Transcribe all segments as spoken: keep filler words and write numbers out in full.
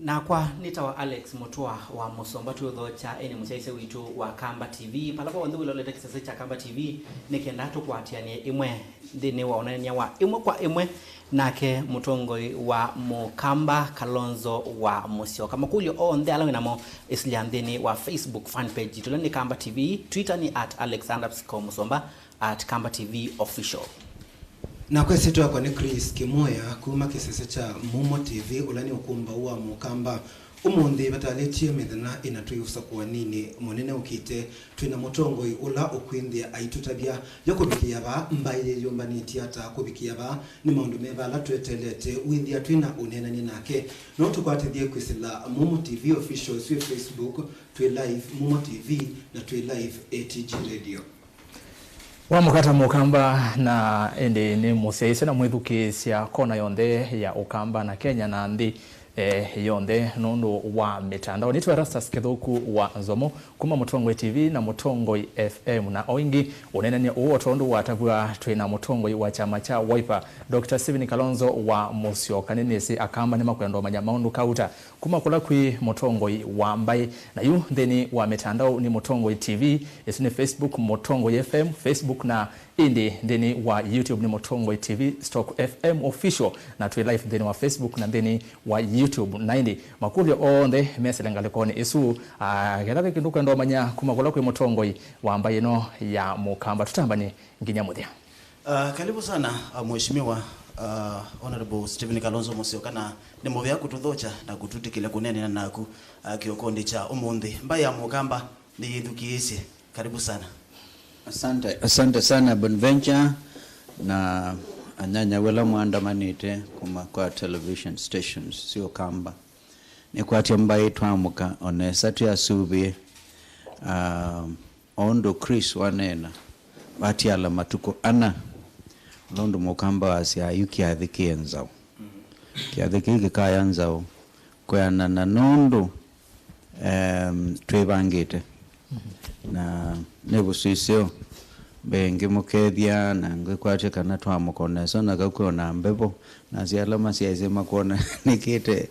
Nakwa nĩtawa Alex Mũtũa wa Mũsomba, twĩũthokya ĩnĩ mũsyaĩĩsya witũ wa Kamba T V. Vala vonthe wĩlolete kĩsese kya Kamba T V, nĩ kenda tũkwatĩanĩe ĩmwe nthĩnĩ wa ũneenany'a wa ĩmwe kwa ĩmwe nake mũtongoi wa Mũkamba, Kalonzo wa Mũsyoka. Makũlyo onthe ala wĩ namo, ĩsilya nthĩnĩ wa Facebook fan page yitũ, ĩla nĩ Kamba T V, Twitter nĩ at alex underscore mũsomba, at Kamba T V official. Nakwa ĩsyĩtwa yakwa nĩ Chris Kĩmũya kuma kĩsese kya Mumo T V, ũla nĩ ũkũmbaũ wa Mũkamba. Ũmũnthĩ vatalĩtye mĩthenya ĩna twĩ ũsakũaninĩ mũnene ũkĩte, twĩ na mũtongoi ũla ũkwĩnthĩa aitũtavya ya kũvikĩa vaa, mbaĩ yĩyũmbanĩtye ata kũvikĩa vaa, nĩ maũndũ meva ala twetelete wĩthĩa twĩ na ũneenany'a nake. No tũkwatĩthye kwĩsĩla Mumo T V official, twĩ Facebook, twĩ live Mumo T V, na twĩ live A T G Radio. Wamũkata Mũkamba, na ĩndĩ nĩ mũsyaĩĩsya na mwĩthukĩĩsya kona yonthe ya Ũkamba na Kenya na nthĩ, eh, yonthe nũndũ wa mĩtandao. Nĩtwa Erastus Kĩthũku wa Nzomo kuma Mũtongoi T V na Mũtongoi F M, na o ĩngĩ ũneenany'a ũũ o tondũ watavw'a, twĩ na mũtongoi wa kyama kya Wiper, Doctor Stephen Kalonzo wa Mũsyoka. Nĩnĩsĩ Akamba nĩmakwenda ũmanya maũndũ kauta. Kuma kũla kwĩ mũtongoi wa mbaĩ, na yu nthĩnĩ wa mĩtandao nĩ Mũtongoi T V, ĩsu nĩ Facebook, Mũtongoi F M, Facebook, na ĩndĩ nthĩnĩ wa YouTube nĩ Mũtongoi T V stroke F M official, na twĩ live nthĩnĩ wa Facebook na nthĩnĩ wa YouTube. Na ĩndĩ makũlyo onthe mesĩle ngalĩkonĩ ĩsu, ah, ketha ve kĩndũ kwenda ũmanya kuma kũla kwĩ mũtongoi wa mbaĩ ĩno ya Mũkamba, tũtambany'e nginya mũthya. Ah, karibu sana, ah, Mheshimiwa, ah, Honorable Stephen Kalonzo Musyoka, na nĩ mũvea kũtũthokya na kũtwĩtĩkĩlya kũneenea naku, ah, kĩokonĩ kya ũmũnthĩ. Mbaĩ ya Mũkamba nĩyĩthukĩĩsye. Karibu sana. Asante, asante sana Bonventure na anyanya wela mwandamanĩte kuma kwa television stations sya Ũkamba. Nĩkwatya mbaĩ twamũka o nesa twĩasũvĩe. Ah, O ũndũ Chris waneena, vatiala matukũ ana, ũla ũndũ Mũkamba wasyaa, yu kĩathĩ kĩe nzaũ. Kĩathĩ kĩu kĩkaya nzaũ kwĩanana na ũndũ, em, twĩvangĩte. Na nĩ vũsisyo mbee ngĩmũkethya na ngĩkwatya kana twamũka o nesa, na kau kwĩ o na mbevo. Nasya ala masyaĩĩsye makwona nĩkĩte,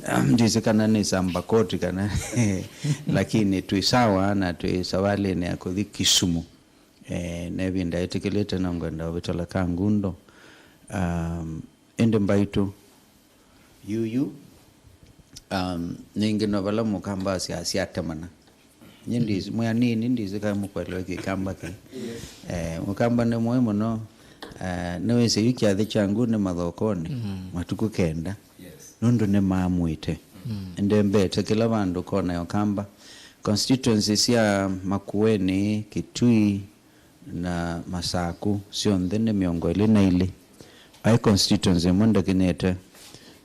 um, ndyĩsĩ kana nĩ samba koti kana, lakini twĩ sawa na twĩ savalĩnĩ ya kũthi Kisumu. Eh, na ĩvinda yĩtĩkĩlĩte no ngwenda ũvĩtala Kangundo. Um, ĩndĩ mbaitũ, yuyu, um, nĩngĩ no vala Mũkamba asya, asyatemana. Nyie ndisi, mwĩ anini ndisi kana mũkwelewa Kĩkamba kĩ. Eh, Mũkamba nĩ mũĩ mũno. Eh, nĩwĩsĩ yu kyathĩ kya Nguu nĩ Mathokonĩ, matukũ kenda. Nũndũ nĩmaamũĩte. Ĩndĩ mbete kĩla vandũ kona ya Ũkamba. Constituency sya Makueni, Kitui, na Masaku syonthe nĩ mĩongo ĩlĩ na ilĩ. Vai constituency ĩmwe ndĩkinyĩte,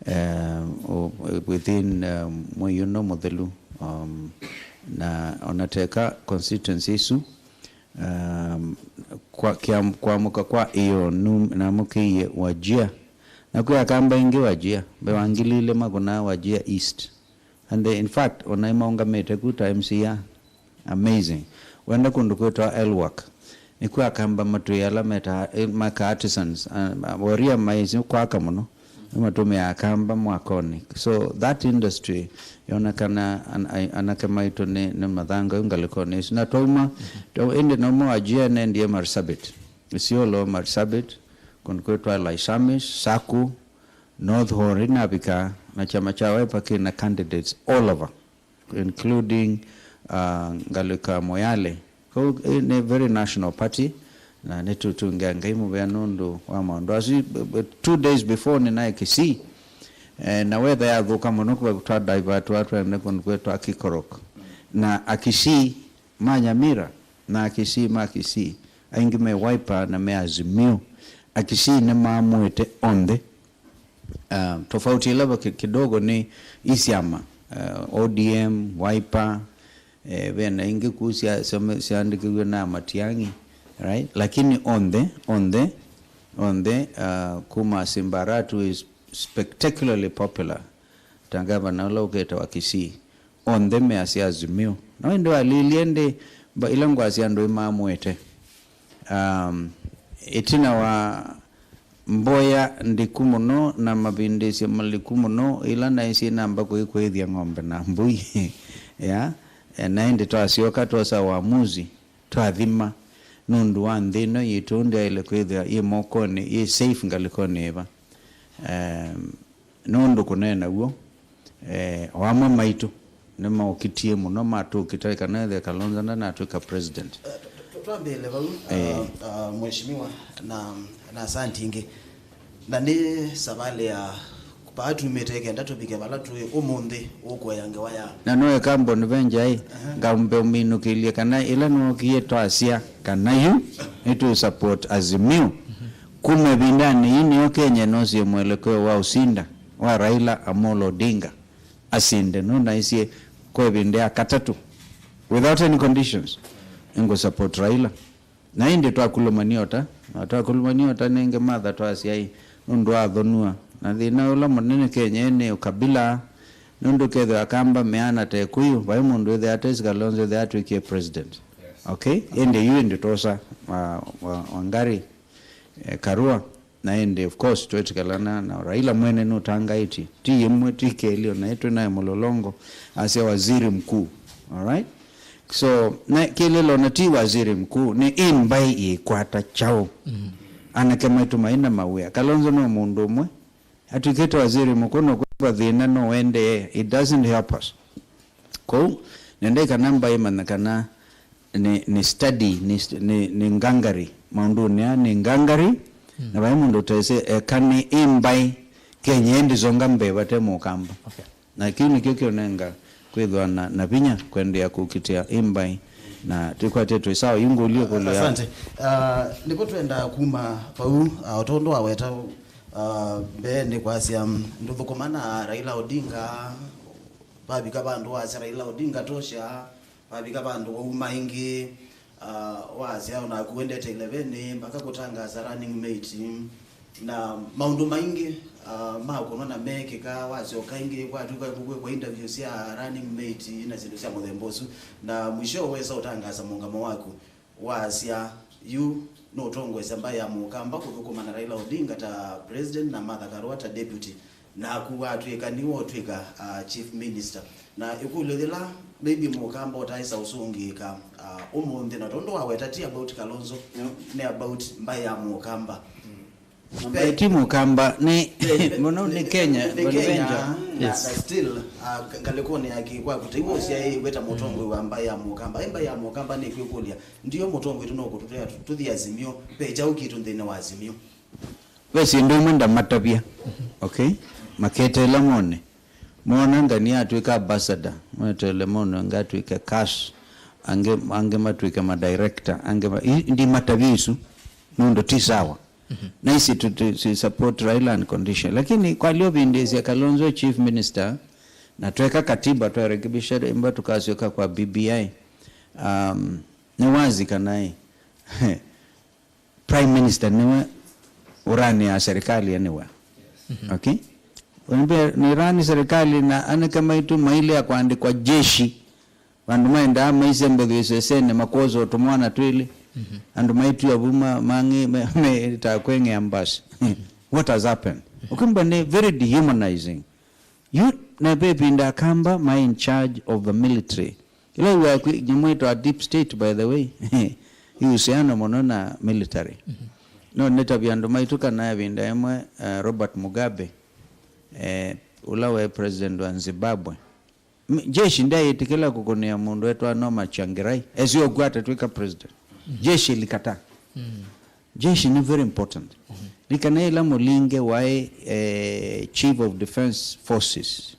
eh, o-, within, eh, mwei ũno mũthelu, um, na ona teka constituency isu, um, kwa, kĩa, kwamũka kwa ĩyo nu-, namũkĩie Wajir, na kwĩ Akamba aingĩ Wajir, mbee wa ngili ilĩ makũnaa Wajir East. And they, in fact, ona nĩmaũngamĩte ku ta M C A. Amazing. Wenda kũndũ kwĩtwa Elwak. Nĩkw'o Akamba matwĩe ala meta, eh, maka artisans, uh, Waria maĩsĩ kwaka mũno. Nĩmatũmĩaa Akamba mwakonĩ. So that industry yonekana an-, ai-, anake maitũ nĩ, nĩ mathanga yu ngalĩkonĩ ĩsu. Na twauma, twa-, ĩndĩ nauma Wajir nendie Marsabit. Isiolo Marsabit, kũndũ kwĩtwa Laisamish, Saku, North Horr navika, na kyama kya Wiper kĩ na candidates all over, including, uh, ngalĩko ya Moyale. Kau, eh, nĩ very national party, na nĩtũtũngĩa Ngai mũvea nũndũ wa maũndũ asu. Two days before nĩnaĩ Kisii, eh, na weather yathũka mũno, kwa twa divert wa twende kũndũ kwĩtwa Kikorok. Na Akisii ma Nyamira na Akisii ma Kisii, aingĩ me Wiper na me Azimio. Akisii nĩmaamũĩte onthe. Ah, tofauti ĩla va ki-, kidogo nĩ isyama, ah, O D M, Wiper, eh, ve na ingĩ kuu sya-, syame-, syaandĩkĩw'e na Matiang'i, right? Lakini onthe, onthe, onthe, ah, kuma Simba Arati is spectacularly popular, ta ngavana ũla ũkĩte wa Kisii, onthe measya Azimio. Na ĩndĩ walilye ĩndĩ, mba-, ĩla ngwasya andũ ĩmamũĩte. Um, ĩtina wa mboya ndiku mũno na mavindĩsyo maliku mũno, ĩla naĩsĩ namba kũĩkũĩthya ng'ombe na mbũi. Ya, e, na ĩndĩ twasyoka twosa uamuzi, twathima, nũndũ wa nthĩ ĩno yitũ ndyaĩle kwĩthĩa yĩ mokonĩ, yĩ safe ngalĩkonĩ ĩva. Em, nũndũ kũneena w'o, eh, o amwe maitũ nĩmaũkitie mũno, matũkita kana ethe Kalonzo ndanatw'ĩka president. Eh, tw-, tw-, twambĩĩle vau, eh, ah, ah, mheshimiwa, na, na asanti ingĩ. Na nĩ savalĩ ya vaa tumĩte kenda tũvike vala tũĩ ũmũnthĩ ũkũea ngewa ya. Na no eka Bonventure ĩ, aha, ngambe ũminũkĩlye kana ĩla nwokie twasya kana yu nĩtũ support Azimio. Kuma ĩvindanĩ yĩĩ nĩyo Kenya ĩnosie mwelekeo wa ũsinda wa Raila Amolo Odinga asinde. Nũnaisye kwa ĩvinda ya katatũ, without any conditions, nĩngũ support Raila. Na ĩndĩ twakulumania ota, na twakulumania ota nĩngĩ Martha twasya ĩ, nũndũ wa thonua. Na thĩna ũla mũnene Kenya nĩ ũkabila, nũndũ kethĩwa Akamba meana ta Ĩkũyũ, vai mũndũ wĩthĩa atesi Kalonzo ethĩa atw'ĩkie president. Yes. Okay? Ĩndĩ yu ĩndĩ twosa wa, wa, Wangari, eh, Karua, na ĩndĩ, of course, twetĩkĩlana na Raila mwene nũtangaĩtye, ti ĩmwe, ti kelĩ, ona ĩtwĩ naye mũlolongo, asya waziri mkuu. Alright? So, na kĩlĩlo na ti waziri mkuu, nĩ ĩ mbaĩ ĩkwata kyaũ? Mm. Anake maitũ maina mawĩa. Kalonzo no mũndũ ũmwe, atw'ĩkĩte waziri mkuu, no kwĩva thĩna no ũendee. It doesn't help us. Kwoou, nendai kana mbaĩ ĩmanya kana nĩ, nĩ study, nĩ st-, nĩ, nĩ ngangari. Maũndũnĩ aa nĩ ngangari, mm, na vai mũndũ ũtesĩ eka nĩ ĩ mbaĩ Kenya ĩndĩsonga mbee vate mũkamba. Okay. Na kĩu nĩkyo kĩũnenga kwĩthwa na, na vinya kwendeea kũkitĩa ĩ mbaĩ, na twĩkwatĩe twĩ sawa. Yu ngũlyo kũlya. Asante. Ah, nĩvo twenda kuma vau, ah, o tondũ waweta, ah, mbeenĩ kwasya, mm, ndũthũkũma na Raila Odinga, vavika vandũ wasya Raila Odinga tosha, vavika vandũ wauma ĩngĩ, ah, wasya onaku wendete eleven mpaka kũtangaza running mate, na maũndũ maingĩ, ah, makũnwa na mekĩka, wasyoka ĩngĩ kwatw'ĩka kũkwĩkwa interview sya running mate na syĩndũ sya mũthemba ũsu, na mwisho wesa ũtangaza mũngamo waku. Wasya yu nũtongoesya mbaĩ ya mũkamba kũthũkũma na Raila Odinga ta president na Martha Karua ta deputy, naku watw'ĩka nĩwe ũtw'ĩka, uh, chief minister. Na ĩkũlyo yĩla maybe mũkamba ũtaĩsa ũsũngĩĩka, uh, ũmũnthĩ, na tondũ waweta ti about Kalonzo, nĩ about mbaĩ ya mũkamba. Mbaĩ ti mũkamba, nĩ mũno nĩ Kenya, nĩ Kenya, Bonventure. Na, yes, na still, uh, ngalĩkonĩ ya kĩkwaku ta iwe ũsyaĩĩw'e ta mũtongoi wa mbaĩ ya mũkamba. Ĩ mbaĩ ya mũkamba nĩkwĩkũlya, ndio mũtongoi witũ no kũtũtea tũ-, tũthi Azimio, ve kyaũ kitũ nthĩnĩ wa Azimio? Ve syĩndũ imwe ndamatavya, okay? Maketeela mone. Mona ngani atw'ĩka ambassador, metele mone ngatw'ĩke cash, angĩ, angĩ matw'ĩke ma director, angĩ ma-, i-, ndimatavya isu, nũndũ ti sawa. Mhm. Na isi tu, tu, si support Raila unconditional. Lakini kwa lio vindĩsya Kalonzo chief minister, na tweka katiba, twarekebisha imba tukasyoka kwa B B I. Um, nĩ wazi kana ĩ, prime minister nĩwe ũranĩaa serikali anywhere. Mhm. Okay? Wambia nĩ rani serikali na anake maitũ mailea kũandĩkwa jeshi. Vandũ maendaa maisembethw'e ĩsesenĩ, makwosa tũmwana twĩlĩ. Mhm. Andũ maitw'a vu ma-, mang'ĩ-, me-, me-, ta kweng'ea mbasi. What has happened? Ũkĩmba nĩ very dehumanizing. Yu, na ve ĩvinda Akamba ma in charge of the military. Ĩla wĩw'aa kwĩ nyamũ ĩtawa deep state, by the way, ĩ uhusiano mũno na military. Mhm. No nĩtavya andũ maitũ kana ĩvinda ĩmwe, eh, Robert Mugabe, eh, ũla waĩ president wa Zimbabwe, M-, jeshi ndyaĩtĩkĩla kũkũnĩa mũndũ etwa Norma Tsvangirai. Esi ũkw'a atatw'ĩka president. Mhm. Jeshi ilikataa. Mm. Jeshi ni very important. Mhm. Likana ĩla Mũlinge waĩ, eh, chief of defense forces.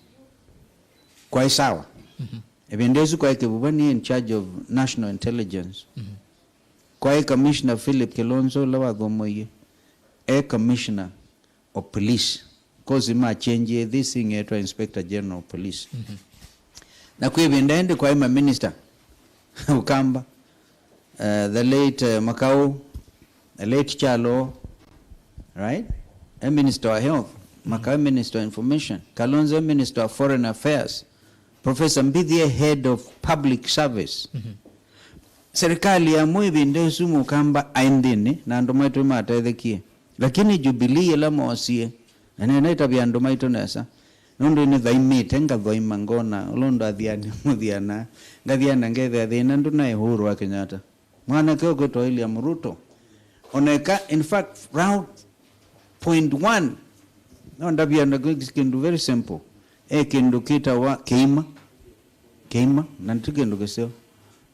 Kwaĩ sawa. Mhm. Ĩvinda ĩsu kwaĩ Kĩvuvani in charge of national intelligence. Mhm. Kwaĩ commissioner Philip Kilonzo ũla wathomoie. E commissioner of police. Kosi machenjie this thing yetwa Inspector General of Police. Mhm. Na kwĩ ĩvinda ĩndĩ kwaĩ ma minister Ũkamba, uh, the late, uh, Makau, the late Kyalo, right? E minister wa health, Makau e minister wa information, Kalonzo e minister wa foreign affairs, Professor Mbithi e head of public service. Mhm. Serikali ya mwe ĩvinda ĩsu Mũkamba aĩ nthĩnĩ na andũ maitũ nĩmatethekie. Lakini Jubilee ĩla moosie, na nĩnaitavya andũ maitũ nesa, nũndũ nĩthaimĩte ngathwaima ngona ũla ũndũ athiani mũthiana, ngathiana ngethĩa thĩna ndũnaĩ Uhuru wa Kenyatta. Mwanake ũkwĩtwa William Ruto. Oneka, in fact, route point one, no ndavya na kĩndũ very simple. E kĩndũ kĩtawa kĩima. Kĩima, na ti kĩndũ kĩseo.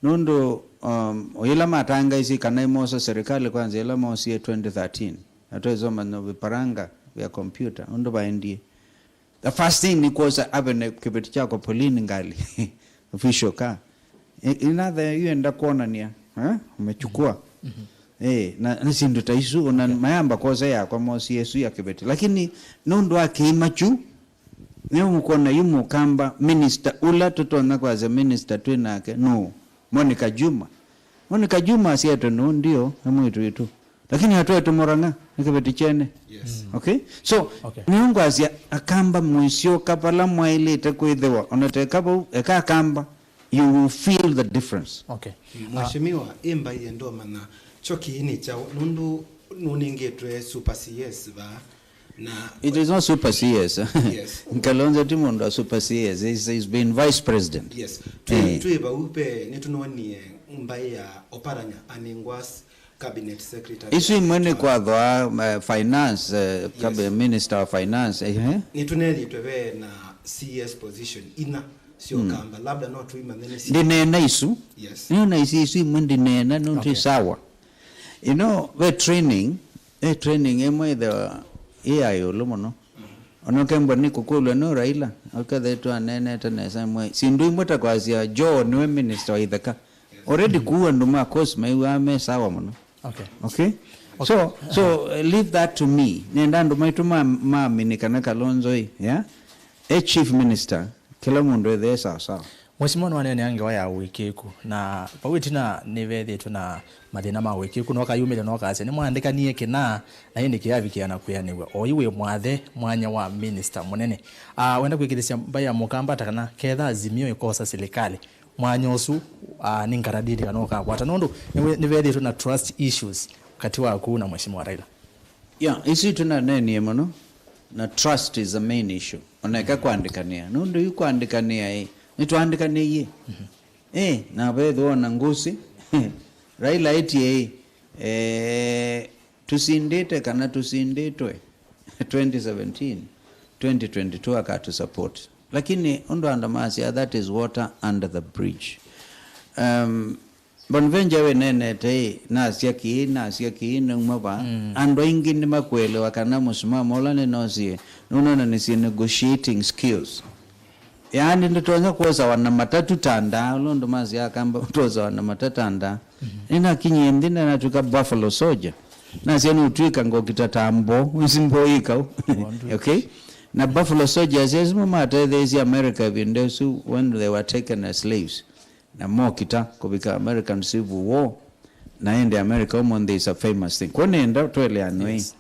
Nũndũ, um, o yĩla matangaisye kana imosa serikali kwanza yĩla moosie twenty thirteen, na twesoma no viparanga vya kompyuta, ũndũ vaendie. The first thing ni kwosa ave na kĩveti kyakwa polini ngali. Official car. I- Inatha hiyo enda kuonania, eh? Umechukua. Eh, na, na sindu ta isu, ona mayamba kosa yakwa mosi yesu ya kĩveti. Lakini nũndũ wa kĩima kyu, nĩũkũona yu mũkamba minister ũla tũtonya kwasya minister twĩ nake, nũũ? Monica Juma. Monica Juma asyaĩtwe nũũ? Ndio, nĩ mwĩĩtu witũ. Lakini atwete Murang'a, nĩ kĩveti kyene. Yes. Okay? So, okay. Nĩũngwasya akamba mũisyoka vala mwaĩlĩte kwĩthĩwa, ona teka vau, eka akamba, you will feel the difference. Okay. Mheshimiwa, ĩmbaie ndomanya kyo kĩĩ nĩ kyaũ, nũndũ nũnengĩtwe super C S va, na it is not super C S. Yes. Kalonzo ti mũndũ wa super C S. He's, he's been vice president. Yes. Twĩ, eh, twĩ vau pe, nĩtũnonie mbaĩ ya Oparanya anengwa cabinet secretary. Isu imwe nĩ kwathwa, uh, finance, uh, cabinet, yes, minister wa finance, eh? Nĩtũneenyĩtwe ve na C S position ina syokamba, mm, labda no tũimanye nĩ si- Ndineena isu. Yes. Nĩona isu, isu imwe ndineena, no, okay, ti sawa. You know, ve training, ve training ĩmwe ĩthĩwa ĩ ya ĩũlũ mũno. Ona ũkembwa nĩ kũkũlw'a nũ Raila, ũkethĩtwe aneenete nesa mwe. Sindu imwe ta kwasya Joe nĩwe minister wa itheka. Already kuu andũ ma coast maiw'aa me sawa mũno. Okay. Okay? Okay. So, so, uh, leave that to me. Nenda andũ maitũ ma, maamini kana Kalonzo ĩ, yeah? E chief minister, kĩla mũndũ ethee sawa sawa. Mheshimiwa nĩwaneenea ngewa ya ũĩkĩĩku, na vau ĩtina nĩvethĩtwe na mathĩna ma ũĩkĩĩku, na ũkayumĩlya na ũkasya, nĩmwaandĩkanie kĩna, na ĩndĩ kĩyavikĩa na kwĩanĩw'a. Oyu wĩ mwathe mwanya wa minista mũnene. Ah, wenda kwĩkĩlĩsya mbaĩ ya mũkamba ta kana ketha Azimio ĩkosa silikalĩ, mwanya ũsu, ah, nĩ ngarantiti kana ũkakwata, nũndũ nĩwe-, nĩvethĩtwe na trust issues katĩ waku na Mheshimiwa Raila. Yeah, isu tũnaneenie mũno, na trust is the main issue. Ona eka kwandĩkanĩa. Nũndũ yu kwandĩkanĩa ĩ, nĩtwaandĩkanĩie. Eh, na vethĩwa na ngũsĩ. Raila etie ĩ, eh, tũsindĩte kana tũsindĩtwe twenty seventeen, twenty twenty-two akatũsupport. Lakini ũndũ andũ masya, that is water under the bridge. Um, Bonventure we nenete ĩ, nasya kĩĩ, nasya kĩĩ, nauma va. Mm. Andũ aingĩ nĩmakuelewa kana mũsimamo ũla nĩnosie nũnonanĩsye negotiating skills. Yaani, ndĩtonya kwosawa na matatu ta ndaa, ũla ũndũ masya akamba ũtosawa na matatu ta ndaa. Mm-hmm. Nĩnakinyie nthĩ na natw'ĩka buffalo soldier. Nasya nũtw'ĩka ngokita ta mboo, wĩsĩ mboo yĩ kaũ. Okay? Na buffalo soldiers asu mo matetheeisye America ĩvinda ĩsu when they were taken as slaves. Na mokita kũvika American Civil War, na ĩndĩ America ũmũnthĩ is a famous thing. Kw'o nĩenda tweleanwe. Yes.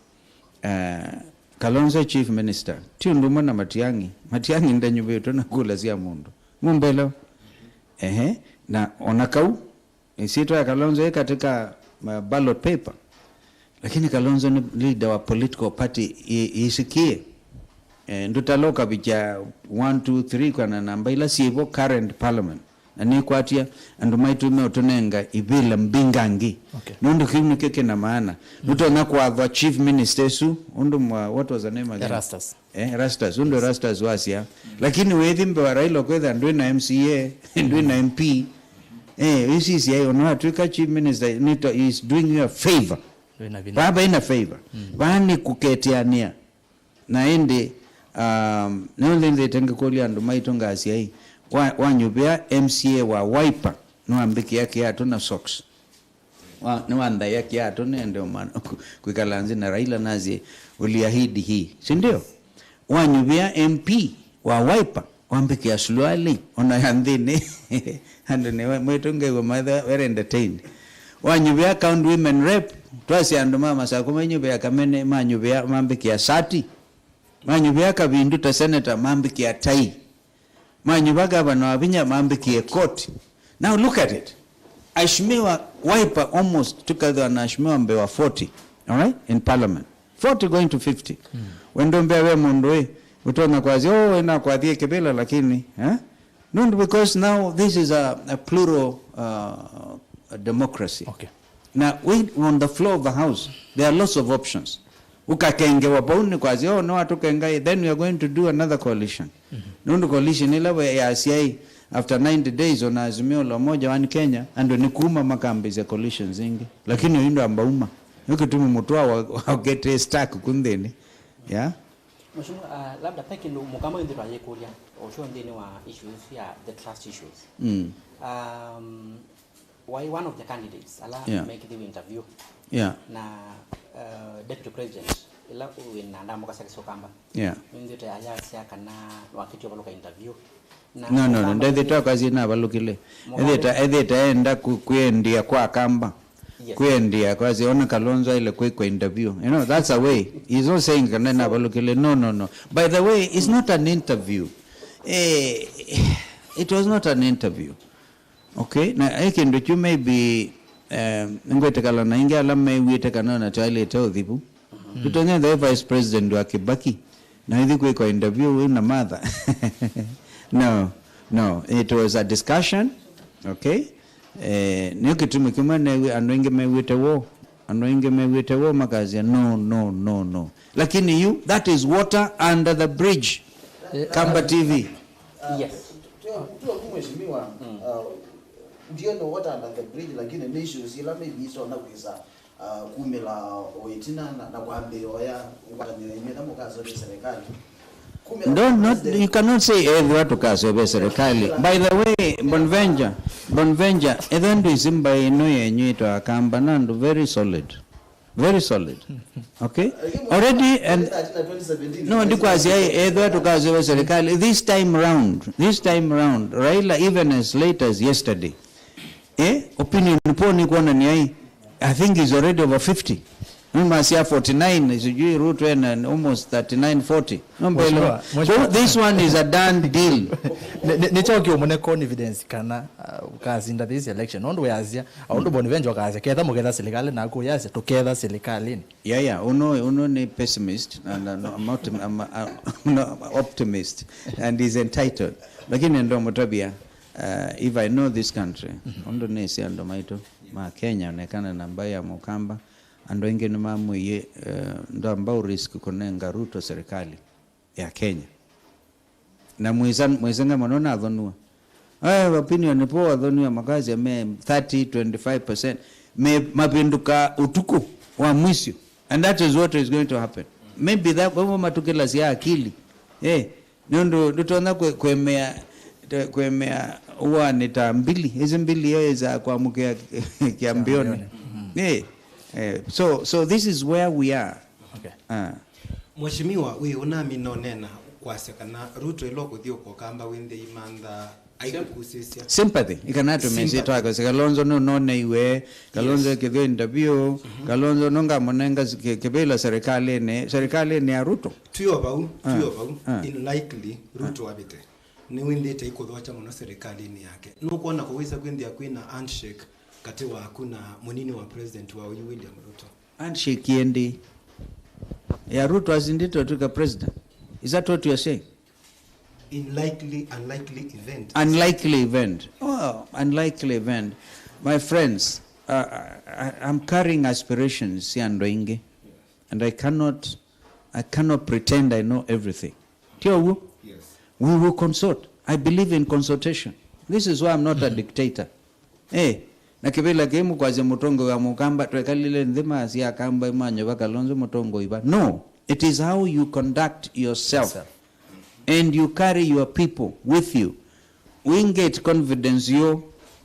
Eh, Kalonzo chief minister, ti ũndũ ũmwe na Matiang'i. Matiang'i ndanyuvĩtwe na kula sya mũndũ. Mũmbelewa? Ehe, na ona kau, ĩsyĩtwa ya Kalonzo ĩ katika, uh, ballot paper. Lakini Kalonzo nĩ leader wa political party ĩ-, ĩsikie. Eh, ndũtala ũkavikya one, two, three kana namba ila syĩvo current parliament. Na nĩkwatya andũ maitũ meũtũnenga ivĩla mbingangĩ. Okay. Nũndũ kĩu nĩkyo kĩna maana. Mm. Nũtonya kwathwa chief minister ĩsu, ũndũ mwa, what was the name again? Erastus. Eh, Erastus, ũndũ Erastus wasya. Lakini wĩthi mbee wa Raila kwĩtha ndwĩ na M C A, ndwĩ na M P. Eh, isi sia, ona atwĩka chief minister, nito is doing you a favor. Ndwĩ na vinya. Baba ina favor. Mm. Bani kũketeanĩa. Na ĩndĩ, um, nĩũnthĩnzĩte ngĩkũlya andũ maitũ ngasya ĩ, wa-, wanyuvĩa M C A wa Wiper, nĩwambĩkĩa kĩatũ na socks. Wa-, nĩwanthaĩa kĩatũ nĩende ũma-, kwĩkala nzĩ na Raila nasye, "Uliahidi hii, si ndio?" Wanyuvĩa M P wa Wiper, wambĩkĩa suluali, ona ya nthĩnĩ. Andũ nĩ mwĩtũ ngew'a matha very entertained. Wanyuvĩa county women rep, twasya andũ ma Masakũ manyuvĩa kamene, manyuvĩa mambĩkĩa sati. Manyuvĩa Kavindu ta senator, mambĩkĩa tai. Manyuva gavana wa vinya mambĩkĩe koti. Now look at it. Aheshimiwa Wiper almost together na aheshimiwa mbee wa forty, all right, in parliament. forty going to fifty. We ndũmbĩa ve mũndũ ĩ ũtonya kwasya, oh, ĩnakwathie kĩvĩla, lakini, eh? No, because now this is a, a plural, uh, democracy. Okay. Now, we, on the floor of the house, there are lots of options. Ũkakengewa vau nĩ kwasya, oh, no, atũkengai, then we are going to do another coalition. Nũndũ coalition ĩla we yasyai after ninety days on Azimio la Umoja One Kenya, andũ nĩ kuma makambĩsya coalitions ingĩ. Lakini oyu ndwamba uma. Nĩ kĩtumi mũtwa wa, wa get stuck ku nthĩnĩ. Yeah? Mheshimiwa, uh, labda pe kĩndũ Mũkamba yonthe twayĩkũlya, ũtw'o nthĩnĩ wa issues ya the trust issues. Mm. Um, wai one of the candidates ala, yeah, mekĩthiwe interview. Yeah. Na, uh, deputy president, ĩla wĩ na ndamũka syake sya Ũkamba. Yeah. Nĩnthĩte ayasya kana wakĩtio valuka interview. Na no, no, no, Mũkamba ndethĩte akasye navalũkĩle. Mũkamba ethĩte, ethĩte enda ku-, kwĩendia kwa Kamba. Yes. Kwĩendia kwasya ona Kalonzo aile kwĩkwa interview. You know, that's a way. He's not saying kana navalũkĩle. No, no, no. By the way, it's not an interview. Eh, it was not an interview. Okay, na ĩ kĩndũ kyu maybe, eh, ngwĩtĩkala na ingĩ ala mew'ĩte kana ona twaĩlĩte ũthivu. Ndũtonya the vice president wa Kibaki na ithi kwĩkwa interview wĩ na Martha. No, no, it was a discussion. Okay. Eh, nĩ kĩtumi kĩmwe newi andũ aingĩ mew'ĩte woo. Andũ aingĩ mew'ĩte woo makasya, no, no, no, no. Lakini you, that is water under the bridge. Kamba T V. Yes. Tuo, tuo, mheshimiwa, uh, ndio no water under the bridge, lakini nĩ issues ila maybe isona kwisa, uh, kumĩla o ĩtina na, na kwambĩĩa oya ngwatanĩo yenyu ĩla mũkasovya serikali. Kumĩla don't, not, president. You cannot say ethwa tũkasovya serikali. By the way, Bonventure, Bonventure, ethwa ndwĩsĩ mbaĩ ĩno yenyu ĩtwa Kamba na andũ very solid. Very solid. Okay? Already, and no, ndikwasya ethwa tũkasovya serikali. This time round, this time round, Raila, even as late as yesterday, eh, opinion poll nĩ kuonania hii, I think he's already over fifty. Mimi masia forty-nine, sijui Ruto ena almost thirty-nine, forty. No, mbele. Mheshimiwa, so Mheshimiwa. This one is a done deal. Nĩ, nĩ, nĩkyo kĩũmũne confidence kana, uh, ũkasinda this election. Nũndũ wĩasya, ũndũ Bonventure ũkasya, ketha mũketha serikali, naku ũyasya, tũketha serikalini. Yeah, yeah, uno, uno nĩ pessimist, and, uh, no, I'm optim-, I'm, uh, no, optimist, and he's entitled. Lakini ndo mũtavya, uh, if I know this country, ũndũ nĩsĩ andũ maitũ ma Kenya, onekana na mbaĩ ya Mũkamba, andũ aingĩ nĩmamwĩie, uh, ndwamba ũ risk kũnenga Ruto serikali ya Kenya. Na mwĩsa-, mwĩsenge mũno nathonua. Eh, opinion poll athonua makasya me thirty, twenty-five percent. Me mavĩndũka ũtukũ wa mwisho. And that is what is going to happen. Maybe that, kwa hivyo matukĩlasya akili. Eh, nũndũ ndũtonya kwe-, kwemea, te-, kwemea ũanĩ ta mbili. Ĩsĩ mbili yo ĩsaa kwamũkĩa kĩambioni. Eh, eh, so, so this is where we are. Okay. Ah. Mheshimiwa, wĩ ũnami no nena kwasya kana Ruto ĩla ũkũthiũka Ũkamba wĩ nthĩ imantha aikũkusĩsya. Sympathy, ikanatũmĩsye sympathy. Twakose Kalonzo nũnoneiwe, Kalonzo, yes, kĩthyo interview, Kalonzo nũngamũnenga kĩ-, kĩvĩla serikalini, serikalini ya Ruto. Twĩ o vau, twĩ o vau, ah, in likely Ruto avĩte. Nĩwĩnthĩte ikũthokya mũno serikalini yake. Nũkwona kũwĩsa kwĩnthĩa kwĩna handshake katĩ waku na mũnini wa president wa ũyu William Ruto? Handshake yendi ya Ruto asindĩte ũtw'ĩka president. Is that what you are saying? In likely, unlikely event. Unlikely event. Oh, unlikely event. My friends, uh, I, I, I'm carrying aspirations sya andũ aingĩ. And I cannot, I cannot pretend I know everything. Ti ũw'o? Yes. We will consult. I believe in consultation. This is why I'm not a dictator. Eh, na kĩvĩla kĩĩ mũkwasya mũtongoi wa Mũkamba, twekalile nthĩ masya Akamba imanyova Kalonzo mũtongoi va. No, it is how you conduct yourself. Yourself. And you carry your people with you. We get confidence you,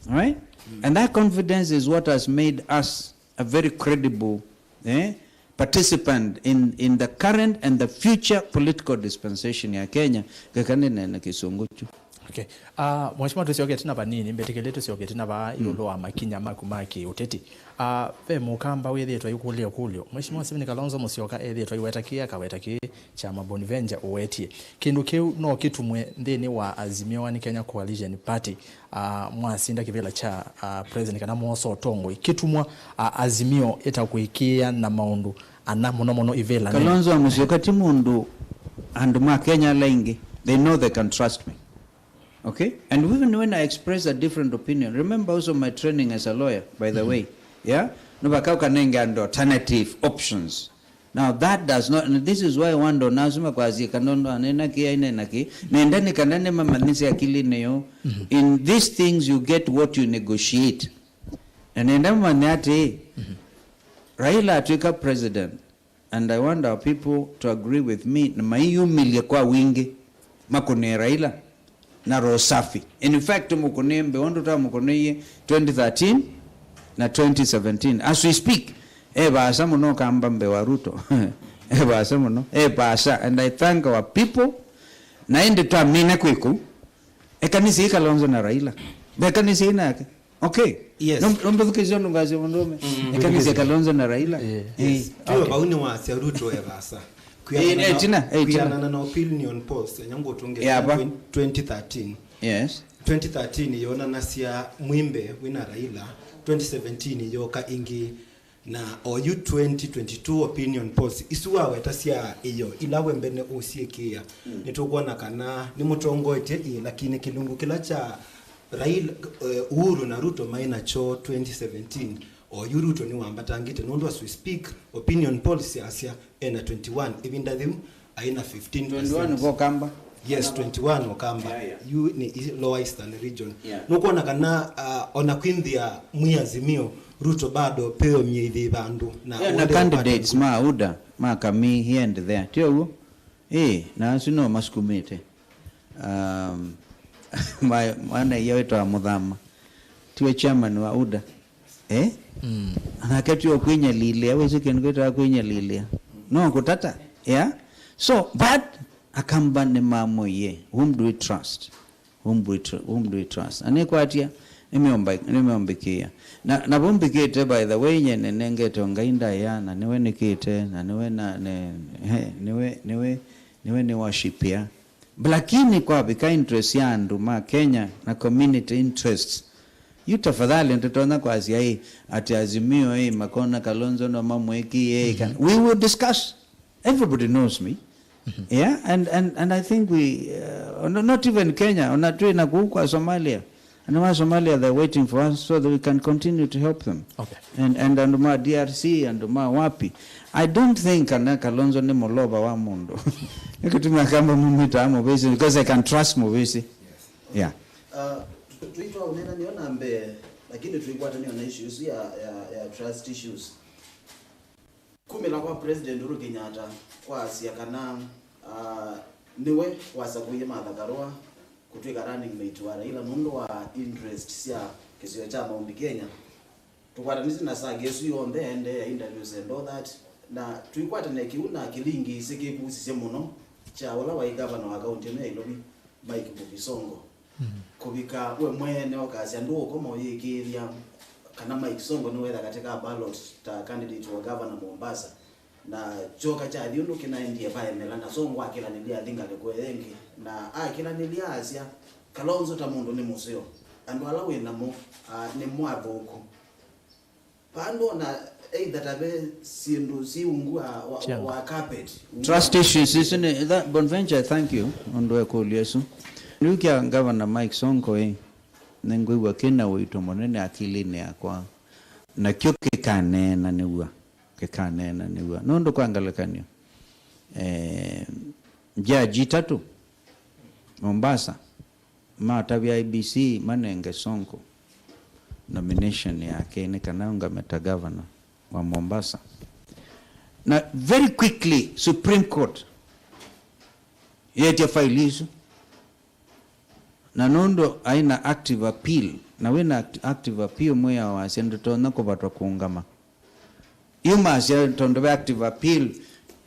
right? And that confidence is what has made us a very credible, eh, participant in, in the current and the future political dispensation ya Kenya. Ngeka nĩneene kĩsũngũ kyu. Okay. Ah, Mheshimiwa, tũsyoke ĩtina vanini, mbĩtĩkĩlye tũsyoke ĩtina vaa ĩũlũ wa makinya maku ma kĩũteti. Ah, ve Mũkamba wĩthĩĩtwe ayĩkũlya ĩkũlyo. Mheshimiwa Stephen Kalonzo Musyoka ethĩĩtwe aiweta kĩĩ, akaweta kĩĩ, kyama Bonventure ũwetie. Kĩndũ kĩu no kĩtumwe nthĩnĩ wa Azimio One Kenya Coalition Party, ah, mwasinda kĩvĩla kya, ah, president kana mwosa ũtongoi. Kĩtumwa, ah, Azimio ĩtakwĩkĩĩa na maũndũ, ana mũno mũno ivĩla nene. Kalonzo wa Musyoka ti mũndũ andũ ma Kenya ala aingĩ, they know they can trust me. Okay? And even when I express a different opinion, remember also my training as a lawyer, by the way. Yeah? No vaka ũkanenge andũ alternative options. Now that does not, and this is why wando nasuma kwasika nondo anena ki ainena ki nenda ni kana ni mamanyise akili niyo. In these things you get what you negotiate. Na nenda manye ati Raila atwika president, and I want our people to agree with me, na maiyumilye kwa wingi makũnĩe Raila na roho safi. In fact, tũmũkũnĩe mbee ũndũ twamũkũnĩie twenty thirteen na twenty seventeen. As we speak, e vaasa mũno kamba mbee wa Ruto. E vaasa mũno, e vaasa. And I thank our people. Na ĩndĩ twamina kwĩ kũu, ekanĩsya ĩ Kalonzo na Raila. Ekanĩsya ĩ nake. Okay. Yes. Nombe thukĩsya ũndũ ngasya mũndũme. Ekanĩsya Kalonzo na Raila. Eh. Tuwe vau nĩ wasya Ruto e vaasa. Eh, eh, tina, eh, tina. Kwianana na opinion polls enya ngũtũngĩe Yeah, ba. Twenty thirteen. Yes. Twenty thirteen yonanasya mwimbe wĩna Raila. Twenty seventeen yoka ĩngĩ. Na oyu twenty twenty-two opinion polls isu wawetasya ĩyo ila we mbene ũsyĩkĩĩa, nĩtũkwona kana nĩmũtongoetye ĩĩ, lakini kĩlungu kĩla kya Raila, eh, Uhuru na Ruto maĩ nakyo twenty seventeen, oyu Ruto nĩwambatangĩte nũndũ as we speak opinion polls syasya ena twenty-one ĩvinda yĩu aĩ na fifteen percent. Twenty-one kwa Kamba. Yes, twenty-one Okamba. Yeah, yeah. Yu nĩ i- Lower Eastern Region. Yeah. Nũkwona kana uh, ona kwinthia mwi Azimio Ruto bado peo myeithi vandu na Yeah, na ũndũ candidates ũkwata- ma UDA ma kami here and there. Tio guo? Eh, na asu no masukumite. Um, my mwana iyo witwa Muthama. Tiwe chairman wa UDA. Eh? Anake tio kwinyalilya, wĩsĩ kĩndũ kwĩtawa kwinyalilya. No kũtata. Yeah? So, but Akamba nĩmamũie, whom do we trust? Whom do we tr- whom do we trust? Anĩkwatia, nĩmeũmba- nĩmeũmbĩkĩĩa. Na, na vau mbĩkĩte, by the way, nye nĩnengete o Ngai ndaĩa, na nĩwe nĩkĩte, na nĩwe na, ne, he, nĩwe, nĩwe, nĩwe nĩ worshipia. Lakini kwavika interest ya andũ ma Kenya na community interests, yu tafadhali nditonya kwasya ĩ ati Azimio ĩ makona Kalonzo no mamwĩkie ĩ kana. We will discuss. Everybody knows me. Yeah, and, and, and I think we, uh, no- not even Kenya, ona twĩ na kũu kwa Somalia. And wa Somalia, they're waiting for us so that we can continue to help them. Okay. And, and andũ ma D R C, andũ ma wapi. I don't think kana Kalonzo nĩ mũlova wa mũndũ. Nĩkĩtumi Akamba mumĩtaa mũvĩsĩ because I can trust mũvĩsĩ. Yeah. Uh, tu- tuitwa ũnena nĩyo na mbee, lakini tuikwatanio na issues ya, ya, ya trust issues. Kumĩla kwa President Uhuru Kenyatta kwasya kana uh, nĩwe wasakũie Martha Karua kũtwĩka running mate wa Raila nũndũ wa interest sya kĩsio kya Mount Kenya. Tũkwatanĩsye na sagi ĩsu yonthe, ende ya interviews and all that, na tũikwatane kĩu na kĩlingi ĩsĩ kĩkusisye mũno kya ũla waĩ gavana wa kaunti ĩno ya Nairobi, Mike Mbuvi Sonko. Kũvika we mwene ũkasya ndũũkoma ũyĩkĩĩthya kana Mike Sonko nĩwetha katĩ ka ballot ta candidate wa gavana Mombasa. Na kyoka kyathi ũndũ kĩnaendie vaemela, na Sonko akĩlanĩlya athi ngalĩko ĩyo ĩngĩ, na akĩlanĩlya asya, Kalonzo ta mũndũ nĩ mũseo, andũ ala wĩ namo ah, nĩmo athũku. Vandũ ona either ta ve syĩndũ syĩ ungu wa, wa, Sure. wa carpet. Trust issues isu nĩ that Bonventure, thank you ũndũ ekũlya isu. Nĩu kya Governor Mike Sonko ĩ, nĩngwĩw'a kĩna ũito mũnene akilinĩ yakwa, nakyo kĩkaneenanĩw'a, kĩkaneenanĩw'a nũndũ kwa ngelekany'o eh, jaji itatũ Mombasa matavya I B C manenge Sonko nomination yake nĩ kana ũngame ta governor wa Mombasa. Na very quickly Supreme Court yetya faili isu. Na nũndũ aĩ na active appeal, na wĩ na act- active appeal mwĩao wasya ndũtonya kũvatwa kũũngama. Yu masya tondũ ve active appeal,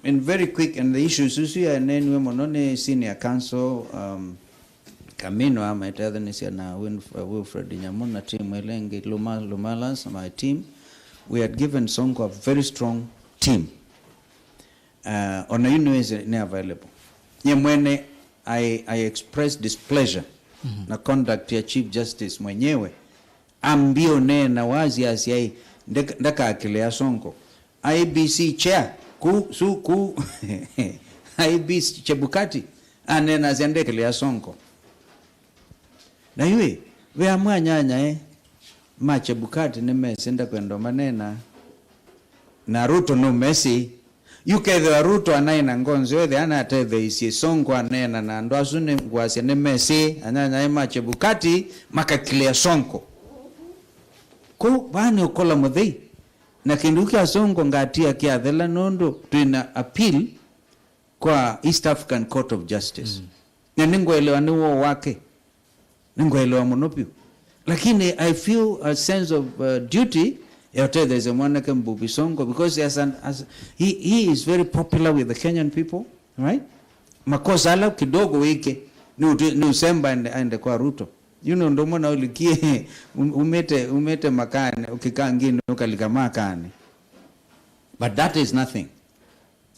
and very quick, and the issues isu yaneeniwe mũno nĩ senior counsel, um, Kamino amaĩtethanĩsya na Winf- uh, Wilfred Nyamu na team ĩla ĩngĩ, Luma- Lumalas, my team. We had given Sonko a very strong team. Uh, ona yu nĩwĩsĩ nĩ available. Nye mwene I, I express displeasure na conduct ya Chief Justice mwenyewe. Ambie ũneena wazi asya ĩ ndek- ndakakĩlĩa Sonko. I B C chair, ku, su, ku, I B C Chebukati, aneenasya ndekele ya Sonko. Na yu ĩ, ve amwe anyanyae ma Chebukati nĩmesĩ ndakwenda ũmaneena, na Ruto nũmesĩ. Yu kethĩwa Ruto anaĩ na ngoo nzeo ĩthĩa anatetheeisye Sonko aneena na andũ asu nĩ ngwasya nĩmesĩ anyanyae ma Chebukati makakilĩa Sonko. Kũu vaa nĩ ũkũla mũthei. Na kĩndũ kya Sonko ngatia kyathela nũndũ twĩ na appeal kwa East African Court of Justice. Mm. Na nĩngũelewa nĩ woo wake. Nĩngũelewa mũno vyũ. Lakini I feel a sense of uh, duty ya ũtetheesya mwanake Mbuvi Sonko because as an, as, he, he is very popular with the Kenyan people, right? Makosa ala kidogo wĩke nĩ ũtwi- nĩ ũsemba aende, aende kwa Ruto. You know, ndo mwana ulikie um- umete umete makane ukikangini ukalika makane. But that is nothing.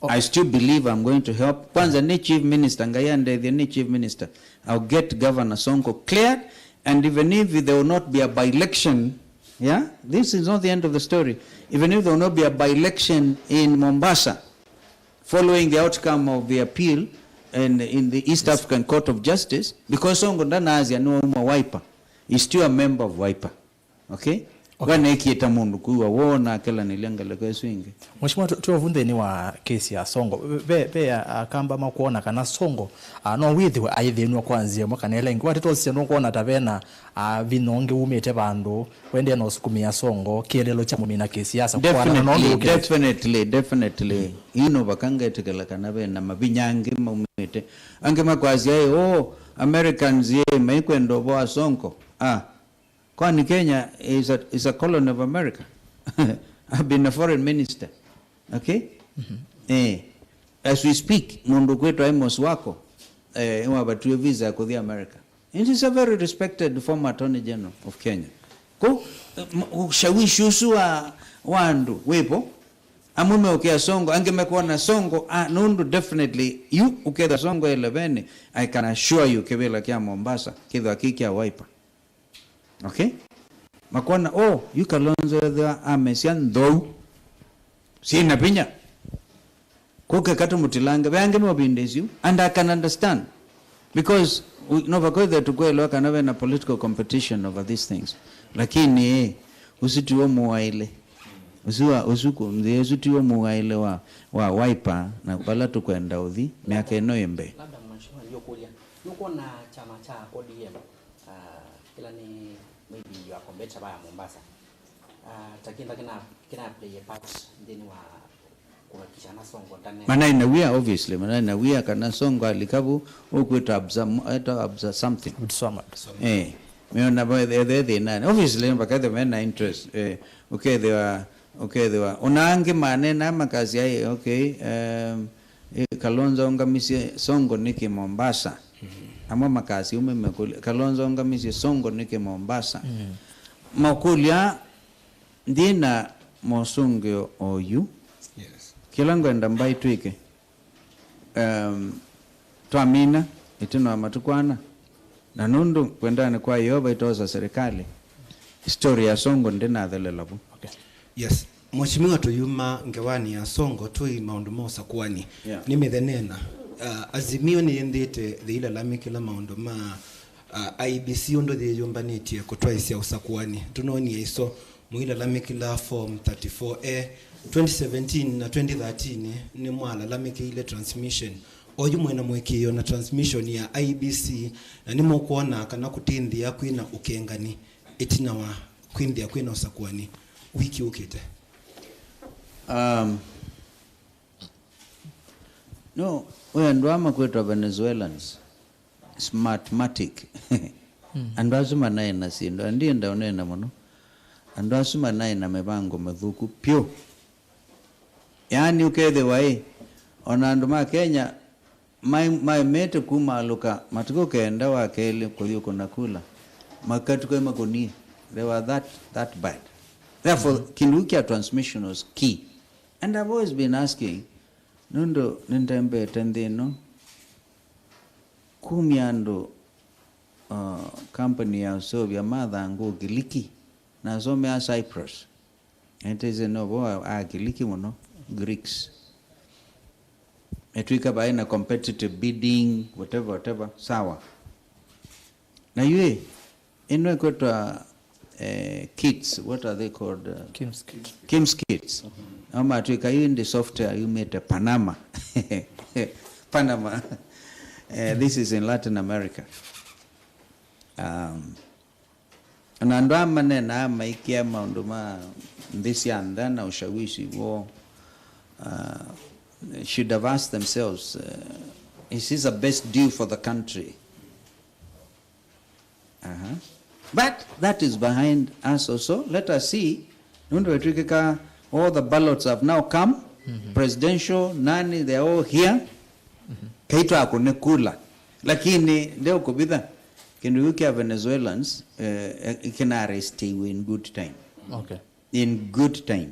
Okay. I still believe I'm going to help. Kwanza ni chief minister, Ngai andethie ni chief minister. I'll get Governor Sonko cleared, and even if there will not be a by-election, yeah, this is not the end of the story. Even if there will not be a by-election in Mombasa, following the outcome of the appeal in, in the East African Court of Justice, because Sonko ndanaasya nĩ wauma Wiper, he's still a member of Wiper. Okay? Okay. Waneekie ta mũndũ kwĩw'a woo na akelanĩlya ngeleko ĩsu ĩngĩ. Mheshimiwa, tu- tuovu nthĩnĩ wa kesi ya Sonko, ve, ve a- akamba makwona kana Sonko ah, no wĩthĩwe aithĩnw'a kwa nzĩa ĩmwe kana ĩla ĩngĩ. Watĩ twosisya nũkwona ta vena ah, vinya ũngĩ wumĩte vandũ wendee na ũsukumĩa Sonko kĩeleelo kya mũmina kĩsiasa kũaana na ũndũ Definitely, ũkĩte. Definitely, definitely. Ino vaka ngetĩkĩla kana ve na mavinya angĩ maumĩte. Angĩ makwasya, "Ĩ, oh, Americans, ĩ, maikwenda ũvoo wa Sonko." Ah, kwani Kenya is a, is a colony of America? I've been a foreign minister. Okay? Eh, as we speak, mũndũ kwĩtwa Amos Wako, eh, nĩwavatiwe visa ya kũthi America. It is a very respected former Attorney General of Kenya. Ko, m- ushawishi ũsu wa, wa andũ wĩvo, amwe meũkĩa Sonko, angĩ mekwona Sonko, ah, nũndũ definitely, yu ũketha Sonko eleveni, I can assure you, kĩvĩla kya Mombasa kĩthwa kĩ kya Wiper. Okay? Makona, oh, yu Kalonzo ethĩwa amesya nthou syĩna vinya. Kũke katũmũtilange, ve angĩ mobindĩsyu, and I can understand. Because we- no vakwĩthĩa tũkwelewa kana vena political competition over these things. Lakini, eh, ũsu tiwo mũwaĩle. Ũsu wa, ũsu kũ- nthĩ ũsu tiwo mũwaĩle wa, wa Wiper na vala tũkwenda ũthi, myaka ĩno ĩ mbee. Labda mheshimiwa ndio kulia. Nũkwona kyama kya O D M, ah, kĩla nĩ maybe your competitor vaya Mombasa. Ah, ta kĩndũ kĩna, kĩna play a part nthĩnĩ wa kuhakikisha na Sonko ndane. Manaĩ na wia, obviously, manaĩ na wia kana Sonko alika vu, ũkwĩta absa- eta absa something. Abdulswamad. Eh, meona va ethe thĩnanĩ. Obviously, vakethe mena interest. Eh, ũkethĩwa, ũkethĩwa. Ona angĩ manena makasya, "Ĩ, okay, um, ĩ, Kalonzo aũngamisye Sonko nĩkĩ Mombasa?" Amwe makasya, ume mekũlya, "Kalonzo aũngamisye Sonko nĩkĩ Mombasa?" Makũlya, nthĩ na mosũngĩo oyu. Yes. Kĩla ngwenda mbaĩ twĩke, um, twamina ĩtina wa matukũ ana, na nũndũ kwendanĩ kwa Yeova itosa serikali, story ya Sonko ndĩnathelela vu. Okay. Yes. Mheshimiwa, tũyuma ngewanĩ ya Sonko, twĩ maũndũ ma ũsakũani. Yeah. Nĩmĩthenena, uh, Azimio nĩyĩndĩte yĩilalamĩkĩla maũndũ ma uh, I E B C ũndũ yĩyũmbanĩtye kũtwaĩsya ũsakũani. Tũnoonie ĩso mũilalamĩkĩla form thirty-four A. Twenty seventeen na twenty thirteen nĩmwalalamĩkĩile transmission. Oyu mwĩna mũĩkĩĩo na transmission ya I E B C, na nĩmũkwona kana kũtĩ nthĩa kwĩna ũkengani ĩtina wa kwĩnthĩa kwĩna ũsakũani wiki ũkĩte. Um, no, we andũ aa makwĩtwa Venezuelans. Smartmatic. Andũ asu manaĩ na syĩndũ, na ndienda ũneena mũno. Andũ asu manaĩ na mĩvango mĩthũku pyũ. Yaani ũkethĩwa ĩ, ona andũ ma Kenya mai- maemete kumaalũka matukũ kenda wa kelĩ kũthi ũkũna kula, makatuka makũnie. They were that, that bad. Therefore, kĩndũ kĩu kya transmission was key. And I've always been asking, nũndũ nĩntembeete nthĩ ĩno, kumya andũ, uh, company ya ũseũvya mathangũ Ũkiliki, nasomea Cyprus. Ĩtĩsĩ no vo akiliki mũno, Greeks. Etwika vaĩ na competitive bidding, whatever, whatever. Sawa. Na yu ĩ, ĩno ĩkwĩtwa, eh, kits, what are they called? Uh, Kim's kit. Kim's kits. Amatwĩka yu ndi software yumĩte Panama. Panama. Eh, this is in Latin America. Um, na andũ aa maneenaa maikĩa maũndũ ma nthĩ sya nza na ushawishi woo, uh, should have asked themselves, uh, is this a best deal for the country? Uh-huh. But that is behind us also. Let us see. Nũndũ ĩtw'ĩkĩka, all the ballots have now come. Presidential, nani, they're all here. Kaitwa kũne kula. Lakini leo kũvitha, kĩndũ kĩu kya Venezuelans, eh, eh, kĩna arrestiwe in good time. Okay. In good time.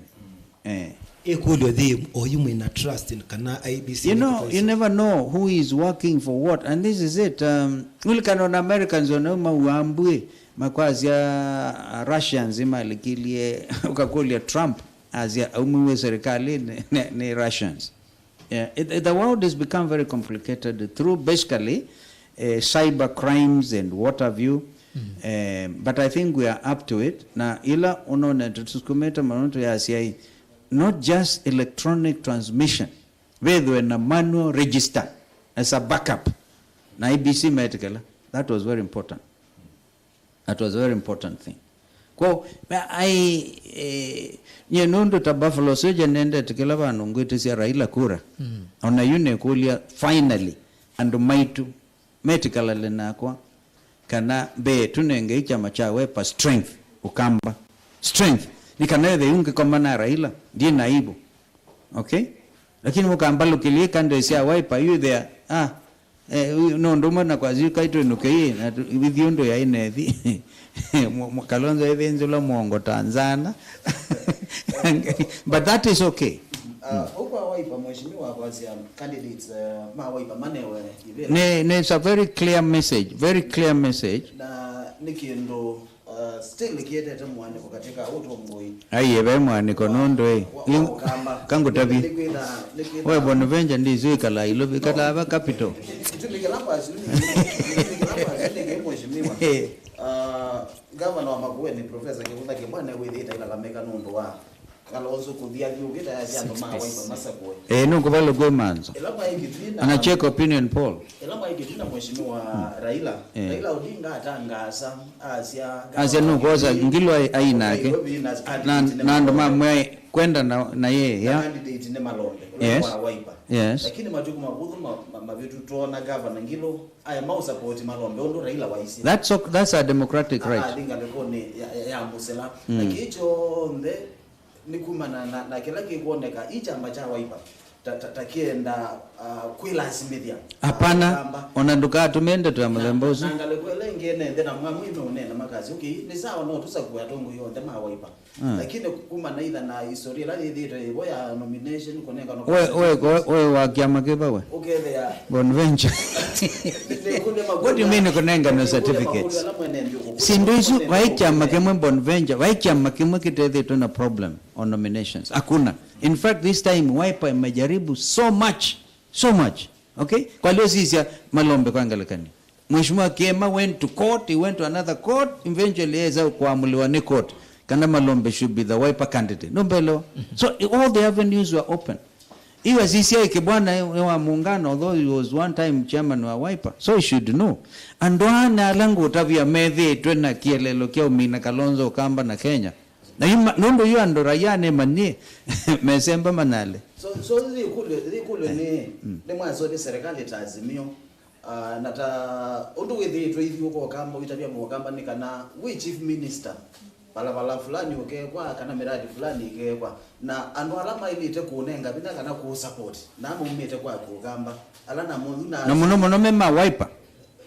Eh. Ĩkũlyo yĩ, oyu mwĩna trust in kana I B C? You know, you never know who is working for what, and this is it. Um, ulikana ona Americans ona mauambwe makwasya, uh, Russians malikilie, ukakũlya Trump asya aumiwe serikali ni, ni, ni Russians. Yeah, it, it, the world has become very complicated through basically, uh, cyber crimes and what have you. Mm. Um, but I think we are up to it. Na ila unaona tusukumete maneno ya C I A, not just electronic transmission. Vethwe na manual register as a backup. Na I B C metikela. That was very important. That was a very important thing. Kwa, I, eh, nye nũndũ ta Buffalo Soldier nendete kĩla vandũ ngwĩtĩsya Raila kura. Mm. Ona yu nĩkũlya, finally, andũ maitũ metikalale nakwa, kana mbee tũnengei kyama kya Wiper strength, Ũkamba. Strength. Nĩ kana ethĩwa ngĩkoma na Raila, ndiĩ na aibu. Okay? Lakini mũkambalũkĩlye kande sya Wiper, you there. Ah, eh, no ndũmwe na kwa zi kaitũ nũkei, na tu-, ithi ũndũ yaĩ nethi. Mu-, mu-, Kalonzo ethĩnzĩlwa mwongo ta nzana. But that is okay. Uh, ũkwa Wiper, mheshimiwa, kwasya candidates, uh, ma Wiper manewe ivĩla. Nĩ, nĩ, it's a very clear message, very clear message. Na nĩ kĩndũ Uh, still kĩetete mwanĩko katika ũtongoi. Aiye, ve mwanĩko nũndũ ĩ. Wa, wa Ũkamba. Kangũtavye. Nĩkwĩtha, nĩkwĩtha. We Bonaventure ndĩsĩ wĩkalaa Ilovi, ĩkalaa va capital. Kĩtumi kĩla kwasyu nĩ, kĩtumi kĩla kwasyu nĩ kĩ mheshimiwa. Eh. Uh, gavana wa Makueni, Professor Kĩvũtha Kĩmwana, wĩthĩĩte ailalamĩka nũndũ wa Kalonzo kũthi athyũũkĩte ayasya andũ ma Wiper masakũe. Eh, nũkũvalũkw'e manzo. Ĩla mwaĩ Kitui na, ana check opinion poll. Ĩla mwaĩ Kitui na mheshimiwa Raila, yes. Raila Odinga atangaasa, asya, asya nũkwosa Ngilo ai, ai nake. Na, na andũ mamwĩa kwenda na, na yeye, na ya. Candidate nĩ Malombe, ũla, yes, wa Wiper. Yes. Lakini matukũ mavũthũ ma, ma, mavĩtu twoona Gavana Ngilo aya maũsapoti Malombe, ũndũ Raila waisye. That's ok-, that's a democratic right. Athi ngalĩkonĩ ya, ya, ya mũsela. Mm. Na kĩĩ kyonthe nĩ kumana na, na kĩla kĩkwoneka ĩ kyama kya Wiper ta, ta, ta kĩenda, uh, kwĩlasimĩthya. Hapana, Akamba. Ona ndũkatũme ndeto ya mũthemba ũsu. Na, na ngalĩko ĩla ĩngĩ ene nthĩ na mwamwĩ meũneena makasya, okay, nĩ sawa, no tũsakue atongoi onthe ma Wiper. Mm. Lakini kumana either na historia ĩla yĩthĩĩtwe ĩvo ya nomination, kũnenganwa we, we, we, we wa kĩama kĩva we? Ũkethĩa. Bonaventure. What do you mean kũnenganwa certificates? Syĩndũ isu, vai kyama kĩmwe Bonaventure, vai kyama kĩmwe kĩtethĩtwe na problem on nominations. Hakuna. In fact, this time, Wiper imejaribu so much, so much. Okay? Kwa leo sisya Malombe kwa ngelekani. Mheshimiwa Kiema went to court, he went to another court, eventually eza kuamuliwa ni court kana Malombe should be the Wiper candidate. Nũmbelewa? So, all the avenues were open. Iwe sisya Kibwana wa Muungano, although he was one time chairman wa Wiper, so he should know. Andũ aa nĩ ala ngũtavya methĩĩtwe na kĩeleelo kya ũmina Kalonzo, Ũkamba na Kenya. Na yu ma-, nũndũ yu andũ raia nĩmanyie, mesemba manale. So, so, yĩkũlyo, yĩkũlyo nĩ, nĩ mwasũvya serikali ta Azimio, ah, na ta ũndũ wĩthĩĩtwe ithyĩ ũko Ũkamba, ũitavya Mũkamba nĩ kana wĩ chief minister, valavala fulani ũkekwa, kana miradi fulani ĩkekwa, na andũ ala maĩlĩte kũũnenga vinya kana kũũ support, na maumĩte kwa Ũkamba, ala na mũthu na. Na mũno mũno me ma Wiper.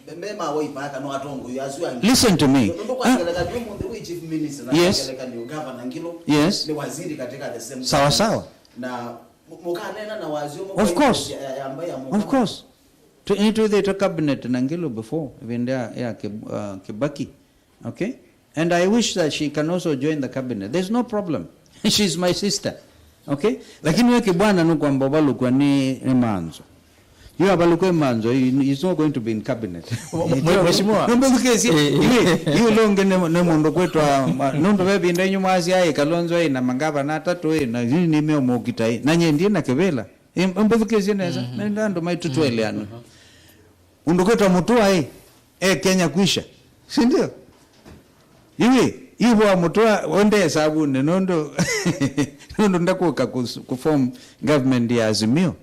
Me, me ma Wiper kana atongoi asu angĩ. Listen to me. Nũndũ kwa ngelekany'o ũmũnthĩ wĩ chief minister na, yes, kwa ngelekany'o Gavana Ngilo, yes, nĩ waziri katika the same government. Sawa sawa. Na mu-, mũkanena na wasyo. Of course. Ya, ya, ya mbai ya mũka. Of course. Tu-, nĩtwĩthĩĩtwe cabinet na Ngilo before, ĩvinda ya, ya Kib-, uh, Kibaki. Okay? And I wish that she can also join the cabinet. There's no problem. She's my sister. Okay? Lakini we Kibwana nũkwamba ũvalũkw'a nĩ, nĩ manzo. You avalũkw'a manzo, you, it's not going to be in cabinet. Mwe-, mwe-, mheshimiwa. Nũmbĩthukĩĩsye. Eh, eh. Iwe, iwe longe nĩ, nĩ mũndũ kwĩtwa, ma-, nũndũ ve vinda inyu mwasya ĩ Kalonzo ĩ na mangavana atatũ ĩ, na yu nĩmeũmũkita ĩ. Na nyie ndiĩ na kĩvĩla. Ĩ, mbĩthukĩĩsye nesa. Mhm. Nenda andũ maitũ tũeleanwe. Mhm. Mũndũ kwĩtwa Mũtũa ĩ, e Kenya kwisha. Si ndio? Iwe, iwe wa Mũtũa, wende savunĩ, nũndũ, nũndũ ndakũka kus-, kuform government ya Azimio.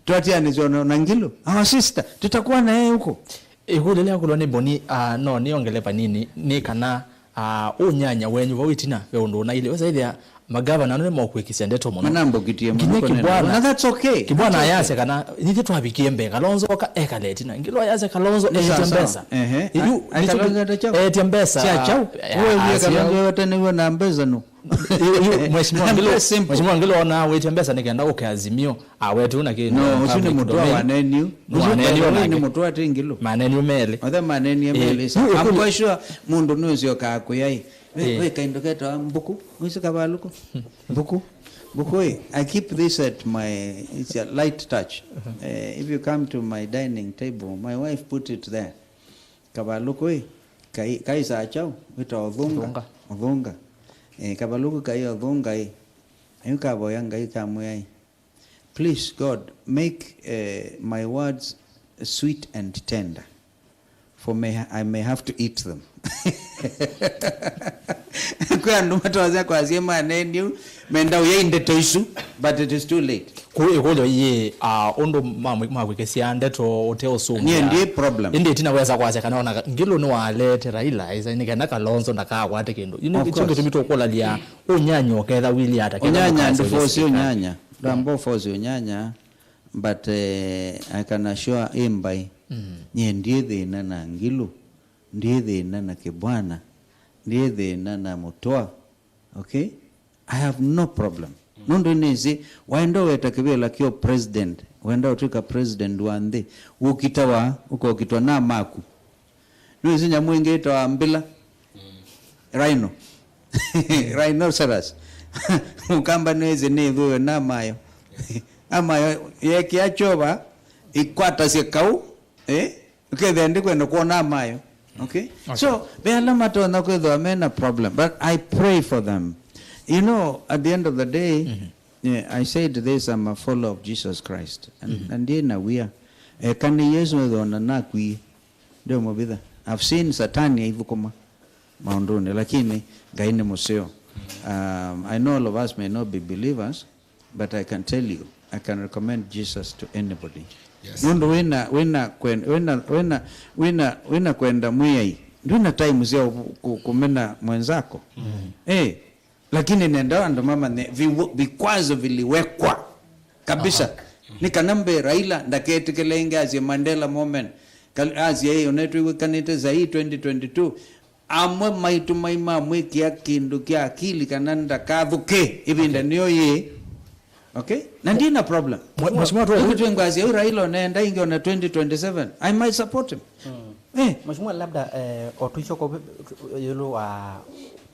Twatianĩsya na, na Ngilu. Our sister, tutakuwa na yeye huko. Ĩkũlyo lya kũlwa nĩ Boni, ah, no, nĩongele vanini, nĩ kana, ah, ũnyanya wenyu vau ĩtina ve ũndũ ũnailye. Wesa ĩthĩa magavana nĩ mokwĩkĩsya ndeto mũno. Manambokitie mũno. Nginya kũnena. Kibwana, na that's okay. Kibwana, that's okay, ayasya kana, nithe twavikie mbee, Kalonzo oka ekale ĩtina. Ngilu ayasya Kalonzo eetya mbesa. Ehe. Yu, a-, a-, Kalonzo eetya mbesa. Eetya mbesa. Sya chau. Ah, wewe Kalonzo wewe tena na mbesa no. Yu, yu, Mheshimiwa Ngilu, Mheshimiwa Ngilu ona wĩtya mbesa nĩ kenda ũke Azimio, awetu na kĩ. No, ũsu nĩ Mũtũa waneniu. Nĩ waneniu nake. Nĩ Mũtũa ti Ngilu. Maneniu melĩ. Othe manenie melĩ. I'm quite sure mũndũ nũsyokaa kũya ĩ. We, we kaindo ketawa mbuku, wĩsĩ kavalũkũ. Mbuku. Mbuku ĩ, I keep this at my, it's a light touch. Eh, if you come to my dining table, my wife put it there. Kavalũkũ ĩ, kai, kai saa chau, wĩtawa ũthũnga. Ũthũnga. Ũthũnga. Eh, kavalũkũ kai ũthũnga ĩ. Ayu kavoya Ngai kamwĩa ĩ, "Please God, make, eh, my words sweet and tender, for may, I may have to eat them." Kwĩ andũ matonya kwasya maneniu, menda ũya ndeto isu, but it is too late. Kũu ĩkũlyo yĩ, ah, ũndũ ma-, makwĩkĩsya ndeto ũteũsũngĩa. Niĩ ndiĩ problem. Ĩndĩ ĩtina wesa kwasya kana ona Ngilu nĩwalete Raila, ĩsa nĩ kenda Kalonzo ndakakwate kĩndũ. Yu nĩ kĩtumi tũkũlalya ũnyanya ũketha wili ata kenda ũnyanya, ndũforce ũnyanya. Ndamba force ũnyanya, but, eh, I can assure ĩ mbai. Mm. Niĩ ndiĩ thĩna na Ngilu, ndiĩ thĩna na Kibwana, ndiĩ thĩna na Mũtũa. Okay? I have no problem. Nũndũ nĩsĩ, waenda ũweta kĩvĩla kyo president, wenda ũtwĩka president wa nthĩ, ũkitawa, ũkokitwa na maku. Nĩwĩsĩ nyamũ ĩngĩ ĩtawa mbila? Rhino. Rhinoceros. Ũkamba nĩwĩsĩ nĩ ĩthũĩwe na mayo. Amayo yekĩa kyova, ĩkwatasya kaũ, eh? Ũkethĩa ndikwenda kwona mayo. Okay? Okay. So, ve ala matonya kwĩthĩwa mena problem, but I pray for them. You know, at the end of the day, yeah, I said this, I'm a follower of Jesus Christ. And, and ndiĩ na wia. Eka nĩ Yesu ethĩwa na nakwie, ndiũmũvitha. I've seen Satani aithũkũma maũndũnĩ, lakini Ngai nĩ mũseo. Um, I know all of us may not be believers, but I can tell you, I can recommend Jesus to anybody. Yes. Nũndũ wĩna, wĩna kwen-, wĩna, wĩna, wĩna, wĩna kwenda Mwĩai, ndwĩna time sya ku-, ku-, kũmena mwenzako. Mm. Eh, lakini nenda andũ mamanye vi-, vikwazo viliwekwa kabisa. Aha. Nĩ kana mbe Raila ndaketĩkĩle ĩngĩ asye Mandela moment. Kal-, asye, "Ĩ, ũnetwĩw'ĩkanĩte sahi twenty twenty-two." Amwe maitũ maimamwĩkĩa kĩndũ kya akili kana ndakathũke ĩvinda nĩyo yĩ. Okay? Na ndina problem. Mwe-, Mheshimiwa, tu- Nĩkũtwĩ ngwasya yu Raila ũneenda ĩngĩ ona twenty twenty-seven. I might support him. Mm. Eh. Mheshimiwa, labda, eh, o tũisyoka ũvĩ-, ĩũlũ wa,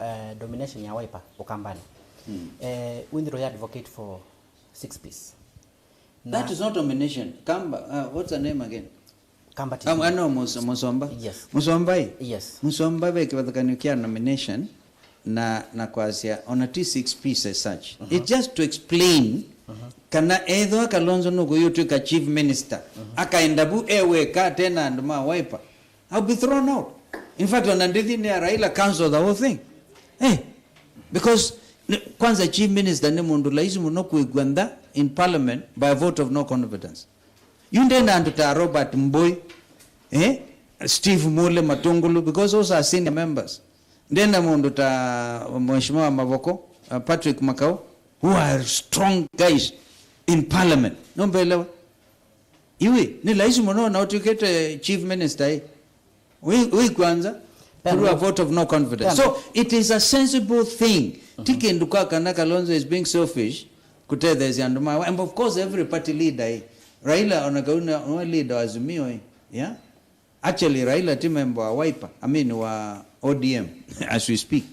eh, domination ya Wiper Ũkambanĩ. Mm. Eh, wĩthĩtwe ya advocate for six Ps. That is not domination. Kamba, uh, what's the name again? Kamba T V. Um, ano Mus-, Musomba. Yes. Musomba, eh? Yes. Musomba ve kĩvathũkany'o kya nomination na, na kwasya ona ti six Ps as such. Uh-huh. It's just to explain, uh-huh, kana ethwa Kalonzo nũkũyũtwĩka chief minister, uh-huh, akaenda vu e weka atena andũ ma Wiper, I'll be thrown out. In fact, ona ndithi nĩ ya Raila cancel the whole thing. Eh, because n-, kwanza chief minister nĩ mũndũ laisi mũno kwĩkw'a ntha in parliament by a vote of no confidence. Yu ndena andũ ta Robert Mbui, eh, Steve Mule Matungulu, because those are senior members. Ndena mũndũ ta Mheshimiwa Mavoko, uh, Patrick Makau, who are strong guys in parliament. Nũmbelewa? Iwe, nĩ laisi mũno na ũtw'ĩkĩte chief minister, eh. We, we kwanza, through a vote of no confidence. So, it is a sensible thing. Ti kĩndũ kwa kana Kalonzo is being selfish, kũtetheesya andũ mawe. And of course, every party leader, eh, Raila ona kau nĩ, nĩ leader wa Azimio, eh, yeah? Actually, Raila ti member wa Wiper, I mean, wa O D M, as we speak.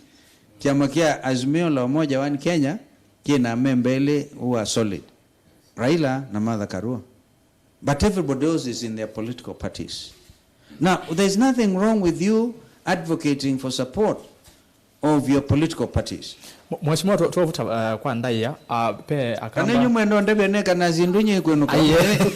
Kyama kya Azimio la Umoja One Kenya kĩna amemba elĩ who are solid, Raila na Martha Karua. But everybody else is in their political parties. Now, there's nothing wrong with you advocating for support of your political parties. Mwe-, Mheshimiwa, twa-, twavuta, uh, kwa ndaĩa, uh, pe kana akamba inyu mwenda ndavya ne kana sindu nye ikwenuka. Aye.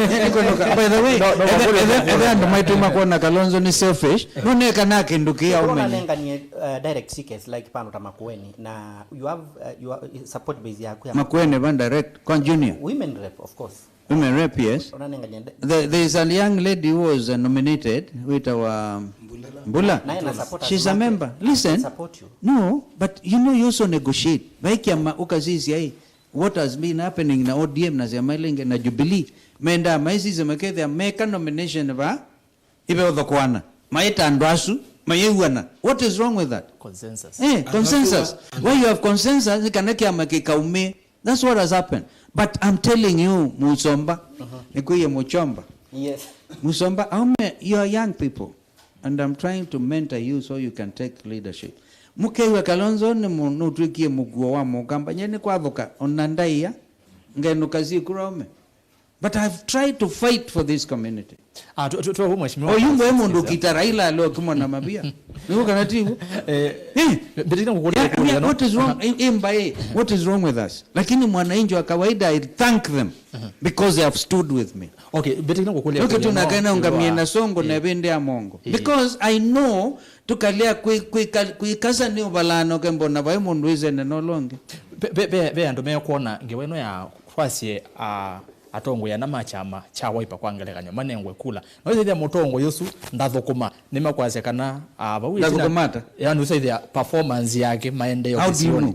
Nye ikwenuka. By the way, no, no, ethe, no, ethe, no, ethe andũ maitũ makwona Kalonzo ni selfish. No ne kana kindu kia umeni. Nenganie, uh, direct tickets like pano ta Makueni na you have, uh, you have support base yaku ya Makueni van direct kwa junior. Women rep, of course. Women rep, yes. Ona nenganie di- The, there is a young lady who was, uh, nominated, wĩtawa Mbula. Naye na support. She's a member. Listen. Support you. No, but you know you also negotiate. Vai kyama ukasisya hii. What has been happening na O D M na syama ile ingi na Jubilee? Menda maisisya makethia meka nomination va ive uthokwana. Maita andũ asu, mayeuana. What is wrong with that? Consensus. Eh, consensus. Where you have consensus, ni kana kyama kikaumie. That's what has happened. But I'm telling you, Musomba, nikuye Muchomba. Yes. Musomba, aume, you are young people, and I'm trying to mentor you so you can take leadership. Mukeiwa Kalonzo ni mu-, nutwikie mukuo wa mukamba, nye ni kwathuka, ona ndaia, ngenuka sikura ume. But I've tried to fight for this community. Ah, tu, tu, tu, mheshimiwa. Oyu ngwe mundu kita Raila leo kimo na mabia. Niko kana tibu. Eh, eh, mbetete kukulia, yeah, kukulia, yeah, no? What is wrong? Eh, eh, mbae, what is wrong with us? Lakini mwananchi wa kawaida, I thank them because they have stood with me. Okay, mbetete kukulia. Okay, kukulia, no? Tunakaenda ungamie na songo na bende ya mongo. Eh. Because I know tukalia kwi-, kwi-, kwikasa ni ubalano kembo na vai mundu izene no longe. Be, be, be, be andu mekwona ngewa ino ya kwasye, ah, atongoi ana ma kyama kya Wiper kwa ngelekany'o manengwe kula. No ĩthĩa mũtongoi ũsu ndathũkũma, nĩmakwasya kana, ah, vau ĩtina. Ndathũkũma ata? Yani ũsaithĩa performance yake, maendeeo kĩsionĩ. How do you know?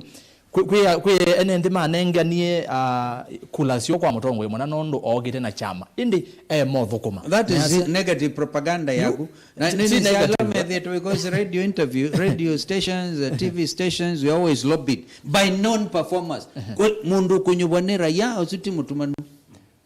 Kwĩ, kwĩ, kwĩ ene nthĩ manenganie, ah, kula syoo kwa mũtongoi mũna nũndũ ookĩte na kyama. Ĩndĩ e mothũkũma. That is negative propaganda yaku. Na, si, nĩ, si nĩ negative. Because radio interview, radio stations, uh, T V stations, we always lobbied by non-performers. Kwe, mũndũ kũnyuvwa nĩ raia, ũsu ti mũtumanu.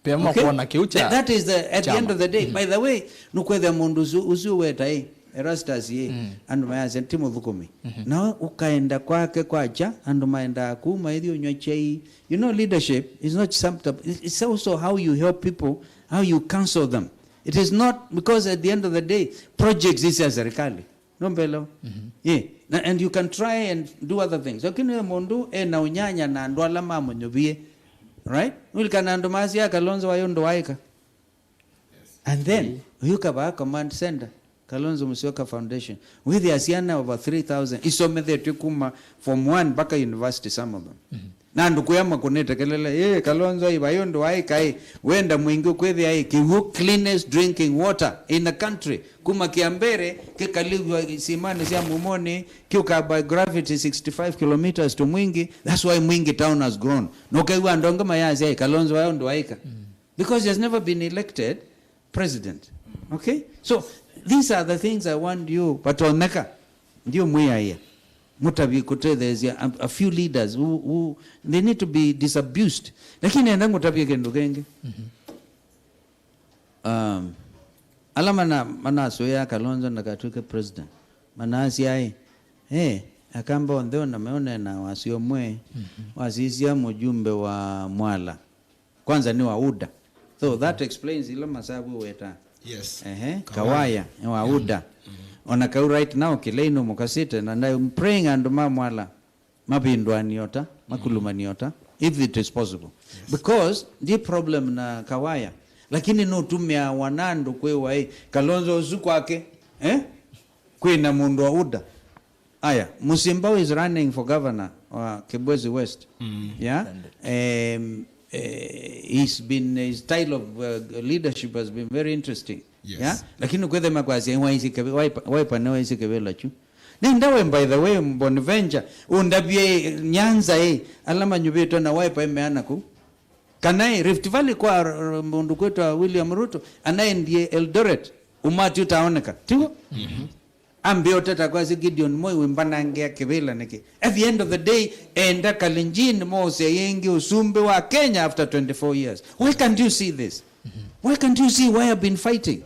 Pema kuona kiu cha. That is the, at the end of the day. By the way, nukwethia mũndũ ũsu, ũsu weta, eh, Erastus, eh, andũ mayasya ti mũthũkũmi. Na ũkaenda kwake kwacha, andũ maendaa kuma ithi ũnywa chai. You know, leadership is not something, it's also how you help people, how you counsel them. It is not because at the end of the day, projects ici ya serikali. No mbelo. Yeah. Na, and you can try and do other things. Lakini we mũndũ ena ũnyanya na andũ ala mamũnyuvie. Right? Ulikana andũ masya Kalonzo wa yũndũ waika. And then, you kavaa command center, Kalonzo Musyoka Foundation, with ya syana over three thousand, isomethetwe kuma form one mpaka university, some of them. Na andũ kwĩa makũnĩte kelele, "Ĩ, Kalonzo, ĩ, vai ũndũ waĩka, ĩ, wenda mwingĩ ũkwĩthĩa, ĩ, kĩw'ũ, cleanest drinking water in the country, kuma Kĩambere, kĩkalivw'a isimani sya Mumoni, kĩũkaa by gravity sixty-five kilometers to Mwingi, that's why Mwingi town has grown." Na ũkew'a andũ angĩ mayasya, "Ĩ, Kalonzo, vai ũndũ waĩka." Because he has never been elected president. Okay? So, these are the things I want you, vatoneka, ndio mwiaia. Mutavye kutetheesya a, a few leaders who, who, they need to be disabused. Lakini enda ngutavye kindu kingi. Um, ala mana, manasũĩa Kalonzo ndakatw'ĩke president. Manasya, eh, eh, akamba onthe ona meonena wasyo mwe, wasisya mujumbe wa Mwala. Kwanza nĩ wa UDA. So that explains ila masavu weta. Yes. Ehe, Kawaya. Kawaya, nĩ wa UDA. Ona kau right now kĩlei no mukasite, and I'm praying andũ ma Mwala mavindũanio ta, makulumanie ota, if it is possible. Yes. Because the problem na Kawaya, lakini no tumia wanandu kwĩwa, eh, Kalonzo ũsu kwake, eh? Kwĩna mũndũ wa UDA. Aya, Musimba is running for governor wa Kibwezi West. Yeah? Um, eh, he's been, his style of, uh, leadership has been very interesting. Yes. Yeah? Lakini kwethe makwasya, waisi kebe, Wiper, Wiper nĩ waisi kebe lachu. Nĩ ndawe, by the way, Bonaventure, undavye Nyanza, eh, ala manyuvĩtwe na Wiper imeana kũu. Kana, eh, Rift Valley kwa, r-, r-, mũndũ kwĩtwa William Ruto, anaendie Eldoret, umati ũtaoneka. Tiguo? Ambĩa ũteta kwasya Gideon Moi wĩmbanangĩa kĩvĩla nĩkĩ? At the end of the day, enda Kalenjin mose yĩngĩ ũsumbĩ wa Kenya after twenty-four years. Why can't you see this? Why can't you see why I've been fighting?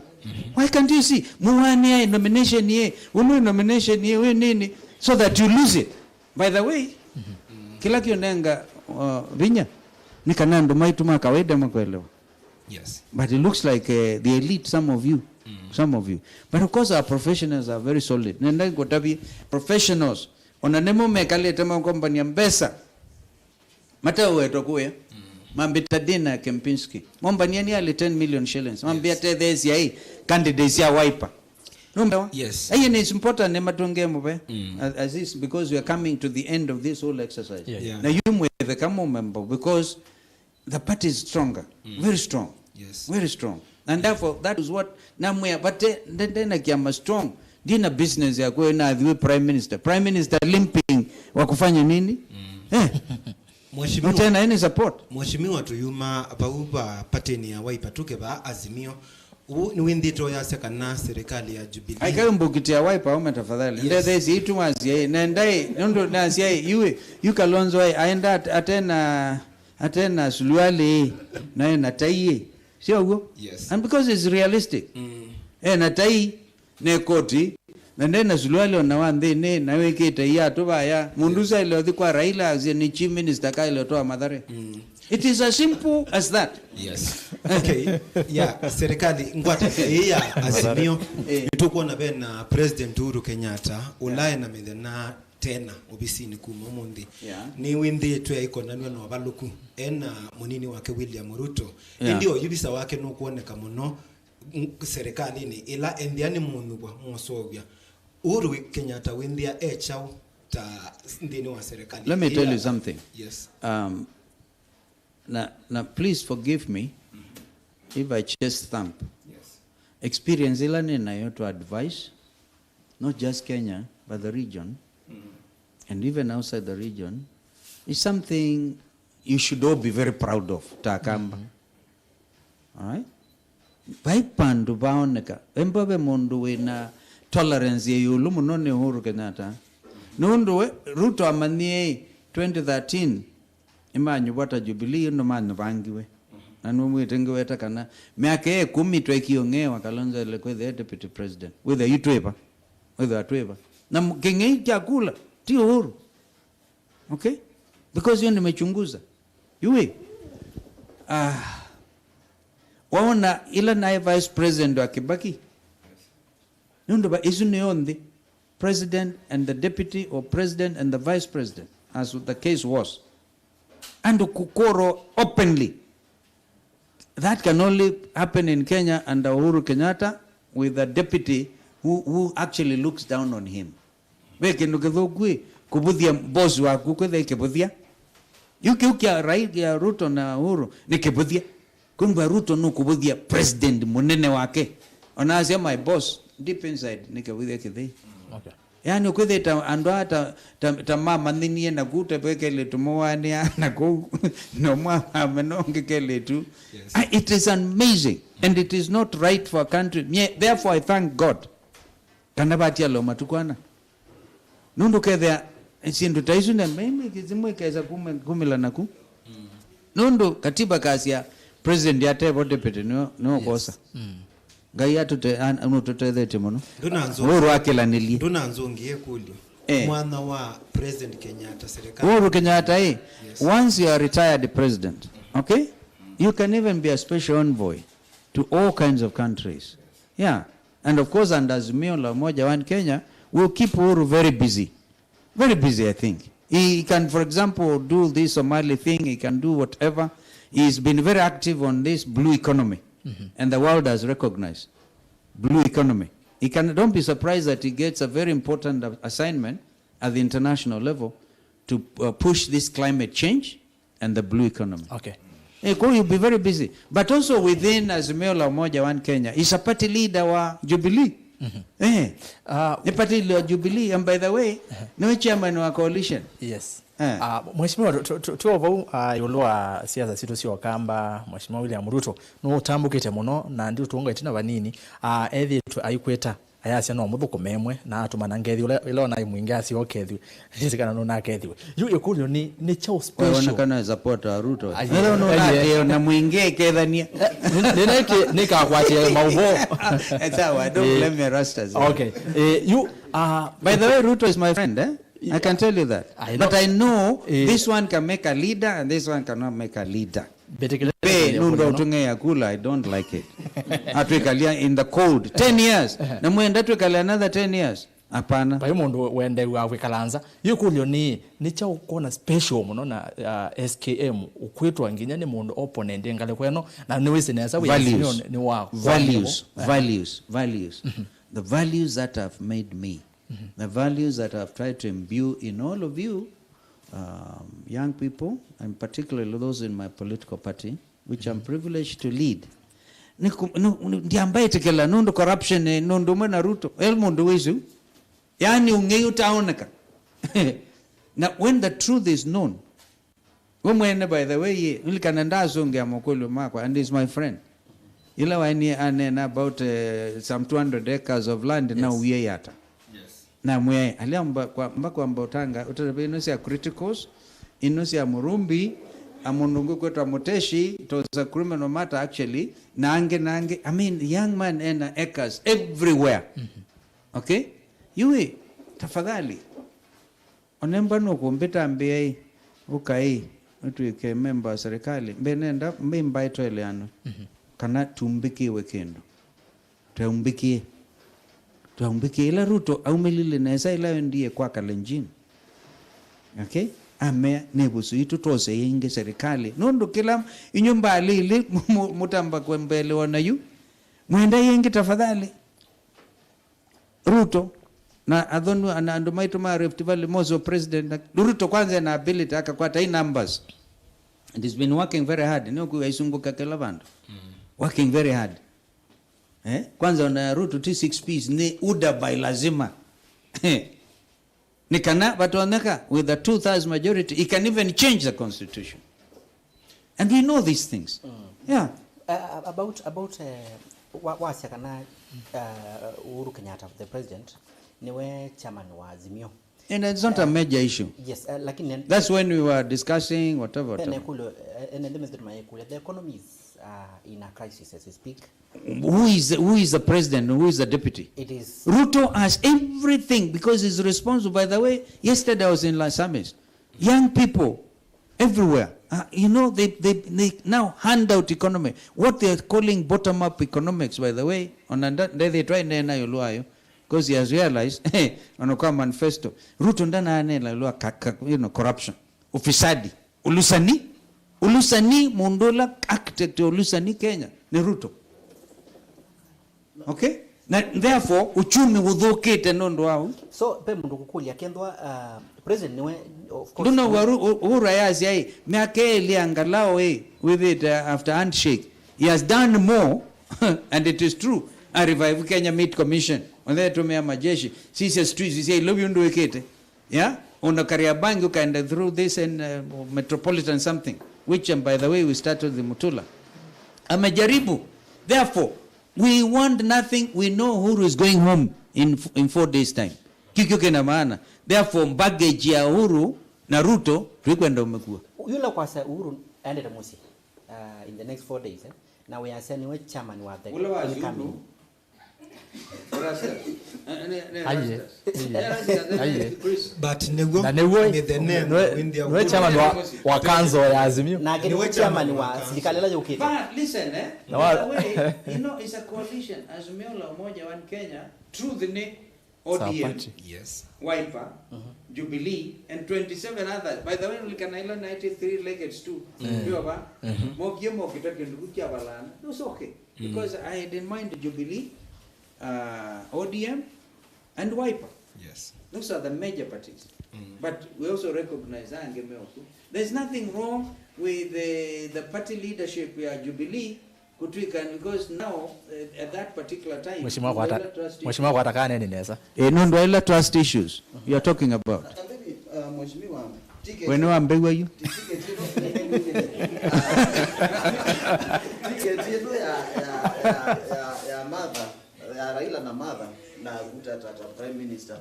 Why can't you see? Muwania nomination ye, unu nomination ye, we nini? So that you lose it. By the way, kĩla kĩũnenga uh, vinya nĩ kana andũ maitũ ma kawaida makwelewa. Yes. But it looks like uh, the elite, some of you, some of you. But of course our professionals are very solid. Nenda ngũtavye professionals, ona nĩmo mekalĩte makombania mbesa, matewetwa kũya. Mambĩta Dina Kempinski. Mombania nĩ alĩ ten million shillings. Mambĩa tetheesya ĩ candidates ya Wiper. Numbewa? Yes. Aiye nĩ important nĩ matũnge mũve. As, as is because we are coming to the end of this whole exercise. Yeah. Yeah. Na yu mwethe kama member because the party is stronger. Very strong. Yes. Very strong. And therefore, that is what namwĩa vate ndena kiama strong. Ndina business ya kuwe na athiwe prime minister. Prime minister limping wa kufanya nini? Eh. Mheshimiwa, tena any support? Mheshimiwa, tuyuma vau va pateni ya Wiper tuke va Azimio. Uu nĩwĩnthĩte ũyasya kana serikali ya Jubilee. Aikai mbukiti ya Wiper aume tafadhali. Yes. Ndethesi itu wasia ĩ. Nendai, nundu nasia ĩ, yu, yu Kalonzo ĩ, aenda at-, atena, atena suluali ĩ, na ena tai ĩ. Sio guo? Yes. And because it's realistic. Mm. Ena tai, ne koti, na ndena suluali ona wa nthĩnĩ, na wĩkĩte iatũ vaya. Mũndũ ũsu aile ũthi kwa Raila, asie nĩ chief minister kaile ũtoa Mathare. It is as simple as that. Yes. Okay. Yeah, serikali ngwata ĩĩ ya Azimio. Eh. Nĩtũkwona vena President Uhuru Kenyatta, ũla ena mĩthenya tena ovisinĩ kuma ũmũnthĩ. Yeah. Nĩwĩnthĩĩtwe aikonanw'a na ũvalũku ena mũnini wake William Ruto. Yeah. Ĩndĩ oyu visa wake nũkwoneka mũno ng-, serikalini ĩla enthĩa nĩ mũnyuvwa mosovya. Uhuru Kenyatta wĩnthĩa e kyaũ ta nthĩnĩ wa serikali? Let me tell you something. Yes. Um, na, na please forgive me if I chest thump. Yes. Experience ĩla nĩ nayo to advise, not just Kenya, but the region, and even outside the region, is something you should all be very proud of, ta Akamba. Alright? Vai vandũ vaoneka. Emba ve mũndũ wĩna tolerance ya ĩũlũ mũno nĩ Uhuru Kenyatta. Nũndũ we, Ruto amanyie twenty thirteen, nĩmanyuvwa ta Jubilee, ĩndĩ manyuvangiwe. Na nĩmwĩte ngĩweta kana myaka ĩkũmi twekie ũng'ee wa Kalonzo ele kwĩthĩa deputy president. Wĩthĩa yu twĩva. Wĩthĩa twĩva. Na m-, kĩng'ei kya kula, ti Uhuru. Okay? Because hiyo nimechunguza. Yui. Ah, waona ila naye vice president wa Kibaki? Nũndũ va isu nĩyo nthĩ. President and the deputy or president and the vice president, as the case was. Andũ kũkorwo openly. That can only happen in Kenya under Uhuru Kenyatta with a deputy who, who actually looks down on him. Ve kĩndũ kĩthũku ĩ, kũvũthya boss waku kwĩthĩa kĩvũthya. Yu kĩu kya Rai-, kya Ruto na Uhuru nĩ kĩvũthya. Kwĩmbwa Ruto nũkũvũthya president mũnene wake. Ona asya my boss, deep inside, nĩ kĩvũthya kĩthei. Okay. Yani ũkwĩthĩta andũ aa ta, ta, ta mamanyĩnie naku ta ve kelĩtu mũwaanĩa na kũu, na mwa amena ũngĩ kelĩtu. Yes. Ah, it is amazing and it is not right for a country. Nye, therefore I thank God kana vatialwa matukũ ana. Nũndũ kethĩa syĩndũ ta isu na mimi kĩzimũ ĩkesa kume-, kumĩla naku. Nũndũ katiba kasya president atevo deputy nĩo, nĩo kosa. Ngai atũte-, an-, nũtũtethetye mũno. Ndũnanzũ-, Uhuru akĩlanĩlye. Ndũnanzũngĩe kũlyo. Eh. Mwana wa President Kenyatta serikali. Uhuru Kenyatta, eh, once you are retired president, okay, you can even be a special envoy to all kinds of countries. Yeah. And of course, under Azimio la Umoja One Kenya, we'll keep Uhuru very busy. Very busy, I think. He can, for example, do this Somali thing. He can do whatever. He's been very active on this blue economy. And the world has recognized blue economy. He can, don't be surprised that he gets a very important a-, assignment at the international level to uh, push this climate change and the blue economy. Okay. Eh, kwa you'll be very busy. But also within Azimio la Umoja One Kenya, he's a party leader wa Jubilee. Eh, ah, ni party leader wa Jubilee, and by the way, niwe chairman wa coalition. Yes. Eh. Ah, Mheshimiwa, tu, tu, tu, tuo vau, ah, ĩũlũ wa siasa sitũ sya Ũkamba, Mheshimiwa William Ruto, nũtambũkĩte mũno, na ndiũtũnga ĩtina vanini, ah, ethĩĩtwe aikwĩta. Ayasya no mũthũkũme ĩmwe, na atũmana ngethi ũla, ĩla onaĩ mwingĩ asya ũkethĩwe. Nĩsĩ kana nũnakethiwe. Yu ĩkũlyo nĩ, nĩ kyaũ special? Wewe kana support wa Ruto. Aye. Wewe aye. Nũnakeo na mwingĩ kethania. Nĩ-, nĩnĩkĩ nĩkakwatĩa maũvoo. Sawa, don't blame me, Rastas. Okay. Eh, yu, ah, by the way, Ruto is my friend, eh? I can tell you that. I But know. I know Eh. this one can make a leader and this one cannot make a leader. Mbĩtĩkĩle Be, nũndũ aũtũng'ea kula, I don't like it. Atwĩkalia in the cold ten years. Na mwenda twĩkale another ten years. Hapana. Vai mũndũ wendeew'a kwĩkala nza. Yĩkũlyo nĩ, nĩ kyaũ ũkwona special mũno na, uh, S K M ũkwĩtwa nginya nĩ mũndũ opponent ngalĩko ĩno, na nĩwĩsĩ nesa wĩ Values. Azimio nĩ wa Values, values, values. The values that have made me, the values that I've tried to imbue in all of you, um, young people, and particularly those in my political party, which I'm privileged to lead. Nĩkũ- nĩ- nĩ- ndiambaĩtĩkĩla nũndũ corruption, eh, nũndũ ũmwe na Ruto. El mũndũ wĩsu. Yaani ũng'ei ũtaoneka. Na when the truth is known, we mwene, by the way, ye, nilikana ndasũngĩa makũlyo makwa, and he's my friend. Ila waini anena about, eh, some two hundred acres of land, na Yes. uye yata. Yes. Na mwe, alia mba kwa, mba kwa mba ũtanga, ũtebe ino cia criticals, ino cia Murumbi, a mũndũ ũngĩ kwĩtwa Muteshi, it was a criminal matter actually, na angĩ, na angĩ. I mean, young man ena acres everywhere. Okay? Yui, tafadhali. Onemba nũkũmbĩta mbĩai, ũkai, ũtwĩke memba wa serikali. Mbe nenda, mbe mbaĩ tweleanwe. Kana tumbĩkĩwe kĩndũ. Twaumbĩkie. Twaumbĩkie. Ĩla Ruto aumĩlile nesa, ĩla endie kwa Kalenjin. Okay? Amea, nĩ vũsũ itũ twose yĩngĩ serikali. Nũndũ kĩla inyũ mbali ili mu- mu- mũtamba kwembelewa nayu. Mwenda yĩngĩ tafadhali. Ruto, na athonu, na andũ maitũ ma Rift Valley, most of president, na Ruto kwanza ena ability, akakwata hii numbers. And he's been working very hard. Nĩ ũkũwa isunguka kĩla vandũ. Working very hard. Eh? Kwanza ona Ruto T six Ps ni UDA by lazima. Nĩ kana vatonyeka with a two thirds majority, he can even change the constitution. And we know these things. Yeah. Uh, about, about, uh, wa- wasya kana, uh, Uhuru Kenyatta, the president, niwe chairman wa Azimio. And it's not a major issue. Yes, uh, lakini nen- That's when we were discussing whatever, whatever. Ene kulo, eh, ene ndime zituma yekulia. The economy is, uh, in a crisis as we speak. Who is, who is the president and who is the deputy? It is Ruto has everything because he's responsible. By the way, yesterday I was in Las Vegas. Young people everywhere. Uh, you know, they, they, they now hand out economy. What they are calling bottom-up economics, by the way, on anda, they, they try nena yolwayo, because he has realized, hey, on a manifesto, Ruto ndana nena yolwa ka- ka- you know, corruption, ufisadi, ulusani, ulusani, mũndũ ũla architect wa ulusani Kenya ni Ruto. Okay? Na therefore, uchumi ũthũkĩte nũndũ wa ũu. So, pe mũndũ kũkũlya, kethwa, uh, president niwe, of course, ndũna Uhuru, Uhuru ayasya ĩ, myaka ĩlĩ angalau ĩ, wĩthĩte after handshake, he has done more, and it is true, a revive Kenya Meat Commission, onthe tũmĩa majeshi, sisya streets, sisya ilovi ũndũ wĩkĩte. Yeah? Ona Kariobangi ukaenda through this and, uh, metropolitan something, which, um, by the way, we started with Mutula. Amejaribu. Therefore, we want nothing. We know Uhuru is going home in, in four days' time. Kikyo kina maana. Therefore, baggage ya Uhuru na Ruto, tuikwenda umekuwa. Yula kwasa Uhuru aendete mũsyĩ, uh, in the next four days, eh? Na we asya niwe chairman wa the Ula wa incoming. Zulu. Aye. Aye. But nĩw'o. Na nĩw'o, nĩwe, nĩwe chairman wa, wa council ya Azimio. Nake nĩwe chairman wa sirikali ĩla yũkĩte. But listen, eh? Na wa- By the way, you know, it's a coalition. Azimio la Umoja One Kenya, Truth ni O D M, Party. Yes. Wiper, Jubilee, and twenty-seven others. By the way, ulikana ila ninety-three legged stool. Ndio ba? Mokie mokita kindu kya balana. It was okay. Because I had in mind Jubilee, uh, O D M, and Wiper. Yes. Those are the major parties. But we also recognize ange meoku. There's nothing wrong with the, the party leadership ya Jubilee kutwika, because now, uh, at that particular time, Mheshimiwa Kwata, Mheshimiwa Kwata kanene nesa. Eh, nũndũ wa ila trust issues you are talking about. Na maybe, uh, Mheshimiwa, ticket, we nĩwambĩw'a yu? Ticket ĩno, ticket ĩno ya, ya, ya, ya, ya Martha, ya Raila na Martha, na kutata ta Prime Minister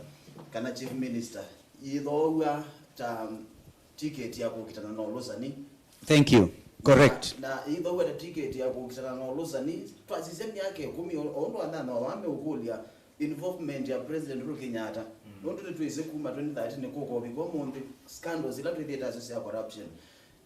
kana Chief Minister, yĩthoow'a ta ticket ya kũkitana na ũlũsani. Thank you. Correct. Na, na yĩthoow'a ta ticket ya kũkitana na ũlũsani, twasisya myaka ĩkũmi, o, o ũndũ anyanya wa meũkũlya, involvement ya President Uhuru Kenyatta, Nũndũ nĩtwĩsĩ kuma twenty thirteen nĩkũka ũvika ũmũnthĩ, scandals ila twĩthĩĩte nasyo sya corruption.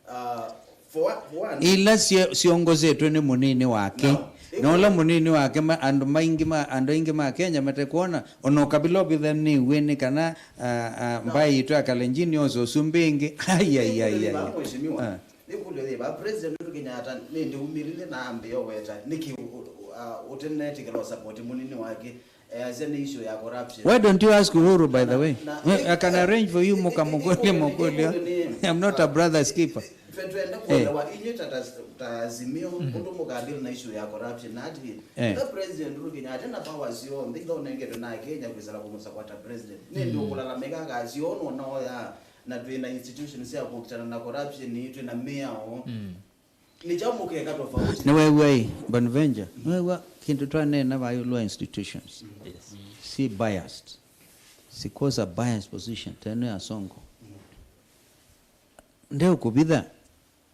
Uh, for one, for one, ila syo- syongozetwe nĩ mũnini wake. No. Na ũla mũnini wake ma- andũ maingĩ ma andũ aingĩ ma Kenya matekwona, ona ũkavila ũvithanĩw'e nĩ kana ah, ah, mbaĩ yitũ ya Kalenjin yose ũsumbĩ ĩngĩ. Aiaiaiai. Mheshimiwa, nĩkũlyo yĩva President Uhuru Kenyatta nĩndĩ umĩlile na ambĩa ũweta nĩkĩ ũ- ũ- uh, ũtenetĩkĩla ũsapoti mũnini wake? Easya nĩ issue ya corruption. Why don't you ask Uhuru, by the way? Na- Eh, I can arrange for you mũkamũkũlye mũkũlyo. I'm not a brother skipper. Twe- twenda kuelewa inyuĩ ta- ta- ta Azimio ũndũ mũkadili na issue ya corruption na atĩ Eh. the president Uhuru Kenyatta na powers yonthe ila ũnengetwe na Kenya kwĩsala kũmũsapota president. Nĩndĩ ũkũlalamĩka akasio ũnũ ũnaoya na twĩ na institutions sya kũkitana na corruption, twĩ na mĩao. Nĩ kyaũ mũkeka tofauti? Nĩwew'a ĩ, Bonventure, nĩwew'a kĩndũ twaneena vaa ĩũlũ wa institutions. Yes. Si biased. Sikosa biased position, teno ya Sonko. Ndeũkũvitha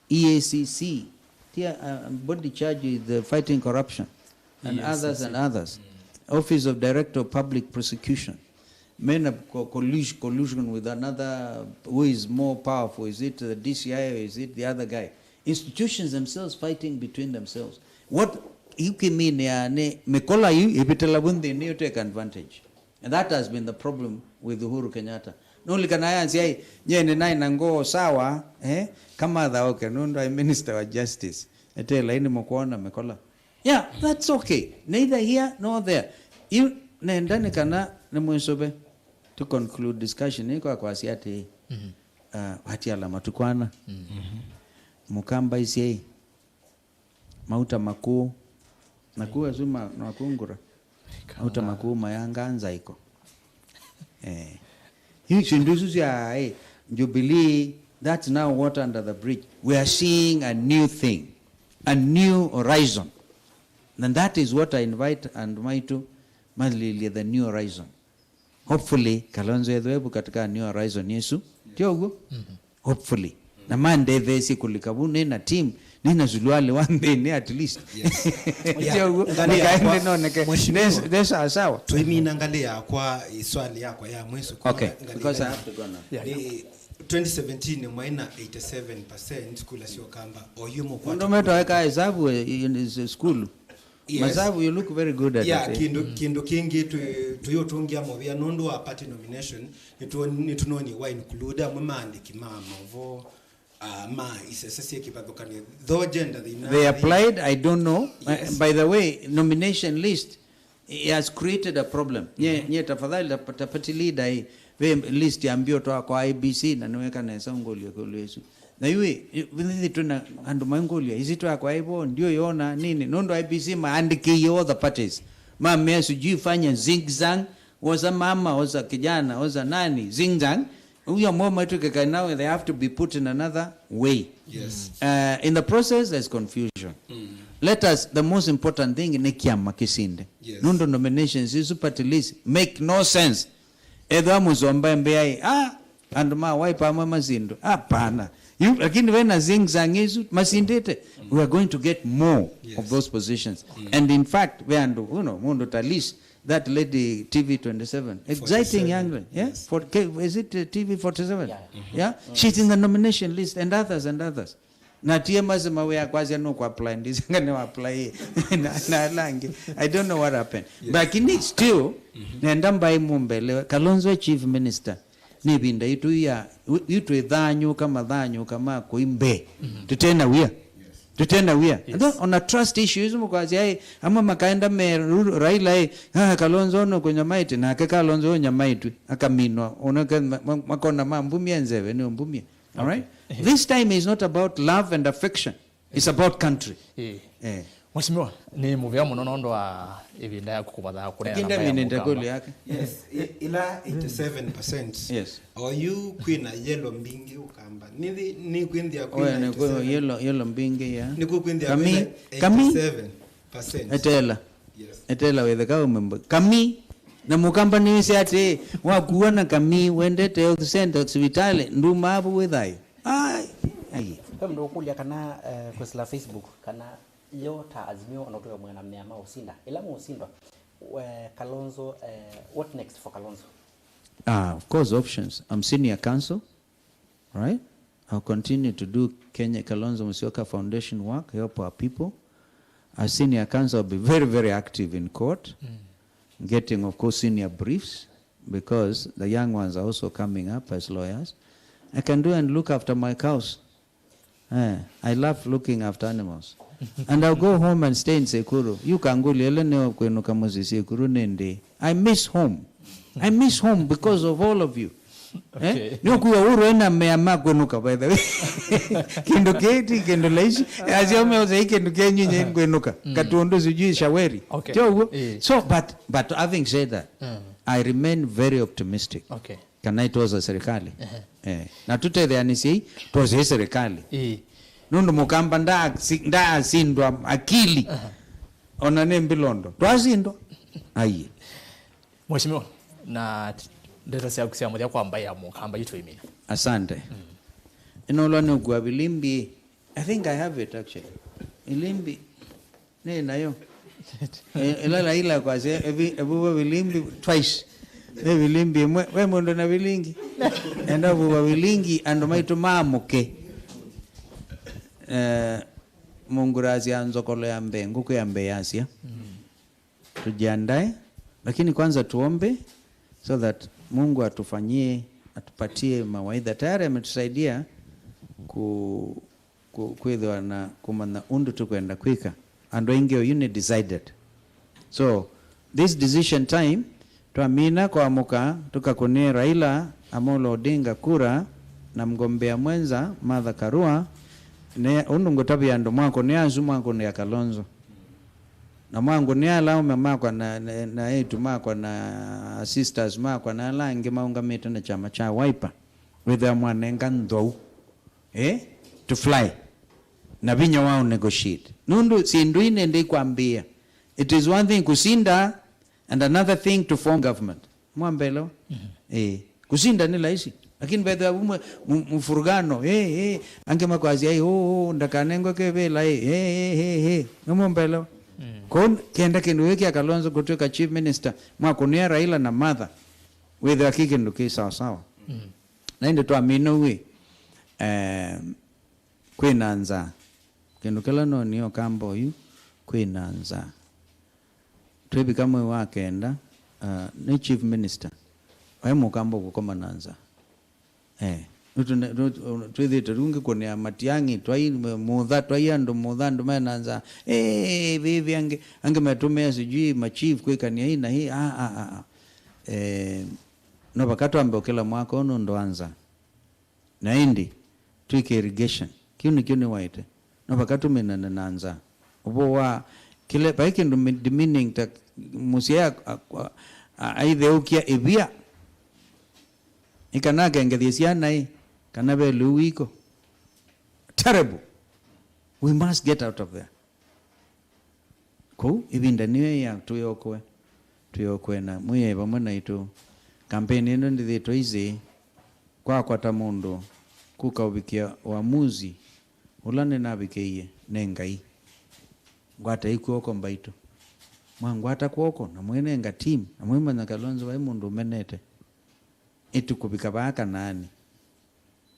E A C C, tia, uh, body charge with the fighting corruption and others and others. Office of Director of Public Prosecution. Men of co- collusion, collusion with another who is more powerful. Is it the D C I or is it the other guy? Institutions themselves fighting between themselves. What you can mean ya nĩ mĩkola yu ĩvĩtĩla vu nthĩnĩ, you take advantage. And that has been the problem with Uhuru Kenyatta. Nũlikana yanzia ĩ, nye nĩnaĩ na ngoo sawa, eh, kamatha oke, nũndũ aĩ minister wa justice. Ete laini mũkwona mĩkola. Yeah, that's okay. Neither here nor there. Yu nenda nĩ kana nĩ mwĩsũve. To conclude discussion ĩ kwa kwasya atĩ, uh, vatiala matukwana. Mũkamba isyai. Mauta makũũ. Nakũũ asu ma- makũngũra. Mauta makũũ mayanga nzaiko. Eh. Yu syĩndũ isu sya eh, Jubilee, that's now water under the bridge. We are seeing a new thing, a new horizon. And that is what I invite and maitũ malilye the new horizon. Hopefully, Kalonzo ethwe vu katika new horizon ĩsu. Ti ũguo? Hopefully. Na mandetheesye kũlika vu, nĩ na team, nĩ na suluali wa nthĩnĩ at least. Ti ũguo? Nĩkaende noneke. Nĩ sawa sawa. Tũimina ngalĩ yakwa, ĩswali yakwa ya mwiso. Okay, because I have to go now. Yeah. Nĩ twenty seventeen mwaĩ na eighty-seven percent kula sya Ũkamba. Oyu mũkwata. Mũndũ metaweka hesabu eh, in- in- school. Yes. Masavu, you look very good at yeah, it. Eh? Kindu, kindu kingi twi- tuyutungia muvia nundu wa party nomination nitwo- nitunonie wa include amwe maandiki ma mauvoo ah, ma isese sya kivathukany'o though gender thina. They applied, I don't know. Yes. Uh, by the way, nomination list has created a problem. Nye, nye tafadhali ta- ta party leader eh, ve list ya mbio twa kwa I B C na niweka nesa ngolio kulu yesu. Na yu ĩ, ĩ, ĩthĩ twĩ na andũ maingũlya, ĩsĩ twakwa ĩvo, ndiũyona nini, nũndũ I B C maandĩkĩie all the parties. Mamea sijui fanya zigzag, oza mama, oza kijana, oza nani, zigzag. Huyo mama wetu keka now they have to be put in another way. Yes. Uh, in the process there's confusion. Mm. Let us, the most important thing nĩ kĩama kĩsinde. Yes. Nũndũ nominations isu party list make no sense. Ethwa mũsomba mbĩai, ah, andũ ma Wiper amwe masindwe. Hapana. You, lakini ve na zigzag isu masindĩte, we are going to get more yes. of those positions. Mm. And in fact, ve andũ, you know, mũndũ ta Liz, that lady T V twenty-seven, exciting young lady, yeah? Yes. For, is it uh, T V forty-seven? Yeah. Yeah? Mm. She's in the nomination list and others and others. Na T M S mawĩa kwasya nũkũ apply ndisanga nĩ apply na, na langi. I don't know what happened. Yes. Lakini still nenda mbai mumbelewe Kalonzo chief minister. Nĩ ĩvinda yitũ ya yitũ ĩthanyũka mathanyũka ma kũi mbee. Tũtena wia. Tũtena wia. Yes. And then on a trust issue isu mũkwasya ai amwe makaenda me Ru- Raila ai ah, Kalonzo no kunyamaiti nake Kalonzo nyamaitwe akaminwa onake ma- ma- makona mambumia nzeve nĩ umbumia. All right? This time is not about love and affection. It's about country. Eh. Eh. Mheshimiwa, nĩ mũvea mũno nũndũ wa ĩvinda yaku kũvatha kũneana Lakini na maya ndamine mũkamba. Ndakũlyo yake. Yes, i- ila eighty-seven percent. Yes. Oyu kwĩna yellow mbingĩ Ũkamba. Nĩthi nĩ kwĩnthĩa Oya kwĩna nĩ kwa eighty-seven. Yellow, yellow mbingĩ ya. Nĩ kwĩnthĩa Kami, kwĩna kami. Eighty-seven percent. Etela. Yes. Etela wĩtheka umembo. Kami na mũkamba nĩwĩsĩ atĩ wakuwa na kami wendete health center sivitalĩ nduma avu wĩ thayũ. Ai, ai. Ve mũndũ ũkũlya kana eh, kwĩsĩla Facebook kana yo ta Azimio ona ũtwĩe mwĩanamĩa ma ũsinda ĩla mũũsindwa eh, Kalonzo eh, what next for Kalonzo? Ah, of course, options. I'm senior counsel, right? I'll continue to do Kenya Kalonzo Musyoka Foundation work, help our people. As senior counsel, I'll be very, very active in court, getting, of course, senior briefs, because the young ones are also coming up as lawyers. I can do and look after my cows. Eh, I love looking after animals. And I'll go home and stay in Sekuru. You can go lele neo kwenuka Moses Sekuru nende. I miss home. I miss home because of all of you. Eh? Okay. Nĩũkua ũrũ ena mea ma kwenuka, by the way. Kĩndũ kĩti, kĩndũ laishi. Acio meoza hii kĩndũ kĩenyu nye kwenuka. Katundu sijui shaweri. Okay. Tio ũguo? Eh. So, but, but having said that, I remain very optimistic. Okay. Kana itwosa serikali. Eh. Na tũtetheanĩsyei, twose serikali. Ĩĩ. Nũndũ mũkamba ndaasi-, ndaasindwa akili. Ona nĩ mbilondo. Twasindwa. Aiye. Mheshimiwa, na t-, ndeto syaku sya mũthya kwa mbaĩ ya mũkamba itũimina. Asante. Ĩnolwa nĩ ũkua vilimbi. I think I have it actually. Vilimbi. Nĩ nayo. Eh, ĩla Laila kwasya, evi-, evuva vilimbi twice. Ve vilimbi ĩmwe, ve mũndũ na vilingi. Enda vuva vilingi, andũ maitũ maamũke. Eh, mũngurasya nzokolo ya mbee, ngũkũ ya mbee yasya. Tujiandae, lakini kwanza tuombe so that Mungu atufanyie, atupatie mawaidha. Tayari ametusaidia ku-, ku-, kwĩthĩwa na kũmanya ũndũ tũkwenda kwĩka. Andũ aingĩ oyu nĩ decided. So, this decision time, twamina kwamũka, tũkakũnĩe Raila Amolo Odinga kura na mgombea mwenza Martha Karua, ne, ũndũ ngũtavya andũ mwakũnĩa asu mwakũnĩa Kalonzo. Na mwangũnĩa ala aume makwa na, na, na eĩtu makwa na sisters makwa na ala angĩ maũngamĩte na kyama kya Wiper, wĩthĩa mwanenga nthwau, eh, to fly na vinya wa negotiate. Nũndũ syĩndũ ii nĩndĩ ikwambĩĩa. It is one thing kũsinda and another thing to form government. Mwambelewa? Eh, kũsinda nĩ laisi. Lakini vethĩwa vumwe mu-, mfurugano, eh, eh, angĩ makwasya, eh, oh, oh, ndakanengwe kĩvĩla, eh, eh, eh, eh, eh. Nĩmũmbelewa? Kwoou kenda kĩndũ gĩkĩ kya Kalonzo kũtw'ĩka chief minister, mwakũnĩa Raila na Martha, wĩthĩwa kĩ kĩndũ kĩ sawa sawa. Na ĩndĩ twamina ũĩ, eh, kwĩna nzaa. Kĩndũ kĩla nonie ũkamba oyu, kwĩna nzaa. Twĩvika mwei wa kenda, uh, nĩ chief minister. Waĩ mũkamba kũkoma na nzaa. Eh, nũtũ-, nũtũ-, twĩthĩte rĩu ngĩkũnĩa Matiang'i, twai mũtha, twai andũ mũtha, andũ mena nzaa. Eh, vĩvĩ angĩ, angĩ metũmĩa sijui ma chief kwĩkania hii na hii. Ah, ah, ah, ah. Eh, no vaka twambe ũkĩla mwaka ũũ nũndũ wa nzaa. Na ĩndĩ, twĩke irrigation. Kĩu nĩkyo nĩwaĩte. No vaka tũminane na nzaa. Ũvoo wa kĩla, vai kĩndũ mi-, demeaning ta mũsyai a-, a-, a-, aitheũkya ĩvia. Ĩ kana akengethye syana ĩ, kana ve lĩu wiko. Terrible. We must get out of there. Kwoou, ĩvinda nĩyo ya twĩokoe, twĩokoe na mwĩai vamwe naitũ. Kampeni ĩno ndĩthĩtwe easy kwakwa ta mũndũ kũka ũvikĩa ũamuzi ũla nĩnavikĩie nĩ Ngai. Ngwatai kw'oko mbaitũ. Mwangwata kw'oko na mwĩnenga team na mwĩmanya Kalonzo vai mũndũ ũmenete. Ĩtũkũvika vaa Kanaani.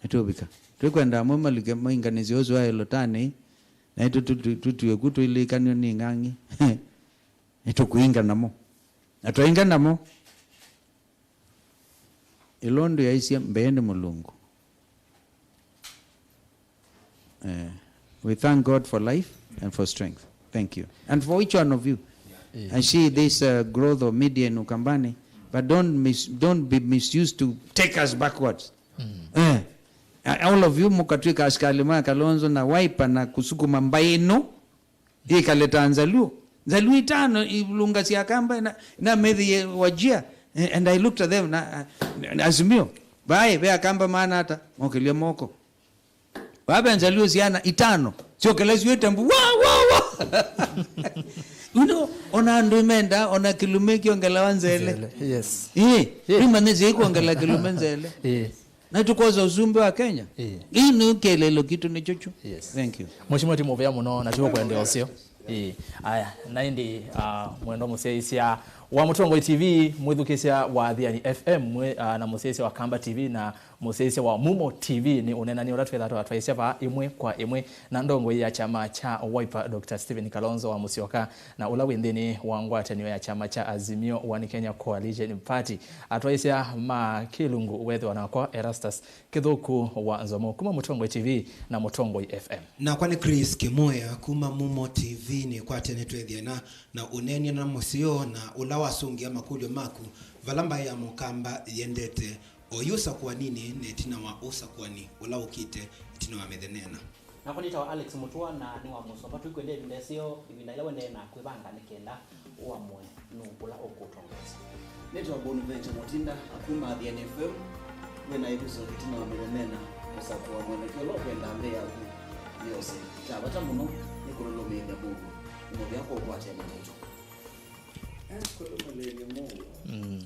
Nĩtũvika. Twĩkwenda amwe malike mainganĩsye ũsĩ wa Yolotani, naitũ tũtw'e ku tũilĩkanw'e nĩ ng'ang'i. Nĩtũkũinga namo. Na twainga namo, ĩlondu yaisye mbee nĩ Mũlungu. Eh, we thank God for life and for strength. Thank you. And for each one of you. Yeah. I see this, uh, growth of media in Ukambani, but don't mis-, don't be misused to take us backwards. Eh, a-, all of you mũkatw'ĩka asikali ma Kalonzo na Wiper na kũsukuma mbaĩ ĩno ĩkale ta Nzaluo. Nzaluo itano ilunga sya Kamba na, na methi ye Wajir. Eh, and I looked at them na, uh, Azimio. Bae, ve Akamba maana ata? Mokĩlye moko. Vave Nzaluo syana itano syokela syũĩte mbu, wa, wa, wa. You know, ona andũ menda, ona kĩlume kĩongelawa nzele. Nzele, yes. Ĩĩ, yes. Nĩmanyĩsye ĩkwongela kĩlume nzele. Ĩĩ. Na tũkosa ũsumbĩ wa Kenya. Ĩĩ. Ĩĩ nĩ kĩeleelo kitũ nĩ kyũkyu. Yes. Thank you. Mheshimiwa, ti mũvea mũno, na tiwe kwendea ũseo. Ĩĩ. Aya, na ĩndĩ, ah, mwendwa mũsyaĩĩsya, Wa Mũtongoi T V, mwĩthukĩĩsya wa Athiani F M, mwĩ, ah, na mũsyaĩĩsya wa Kamba T V na mũsyaĩĩsya wa Mumo T V, nĩ ũneenany'a ũla twĩthaa twatwaĩsya vaa ĩmwe kwa ĩmwe na ndongoi ya kyama kya Wiper, Doctor Stephen Kalonzo wa Musyoka, na ũla wĩ nthĩnĩ wa ngwatanĩo ya kyama kya Azimio One Kenya Coalition Party. Atwaĩsya ma kĩlungu wethĩwa nakwa Erastus Kĩthũku wa Nzomo kuma Mũtongoi T V na Mũtongoi F M. Nakwa nĩ Chris Kĩmũĩa kuma Mumo T V. Nĩkwatene twethĩana na ũneeni na mũseo na ũla wasũngĩa makũlyo maku vala mbaĩ ya Mũkamba yendete, o yu ũsakũaninĩ na ĩtina wa ũsakũani ũla ũkĩte ĩtina wa mĩthenena. Nakwa nĩtawa Alex Mũtũa na nĩ wa Mũsomba. Tũikwendea ĩvinda ĩseo, ĩvinda ĩla ũendee na kwĩvanga nĩ kenda ũamũe nũũ ũla ũkũtongoesya. Nĩtawa Bonaventure Mũtinda, akuma Athiani F M. Wĩ na ĩvuso ĩtina wa mĩthenena, ũsakũa mwelekeo ũla ũkwenda nthĩ yaku yose. Kya vata mũno nĩ kũlũlũmĩĩlya Mũuo. Nĩ mũvea kũkwatya na maitũ. Eh, kũlũmĩlĩĩlya Mũuo. Mm.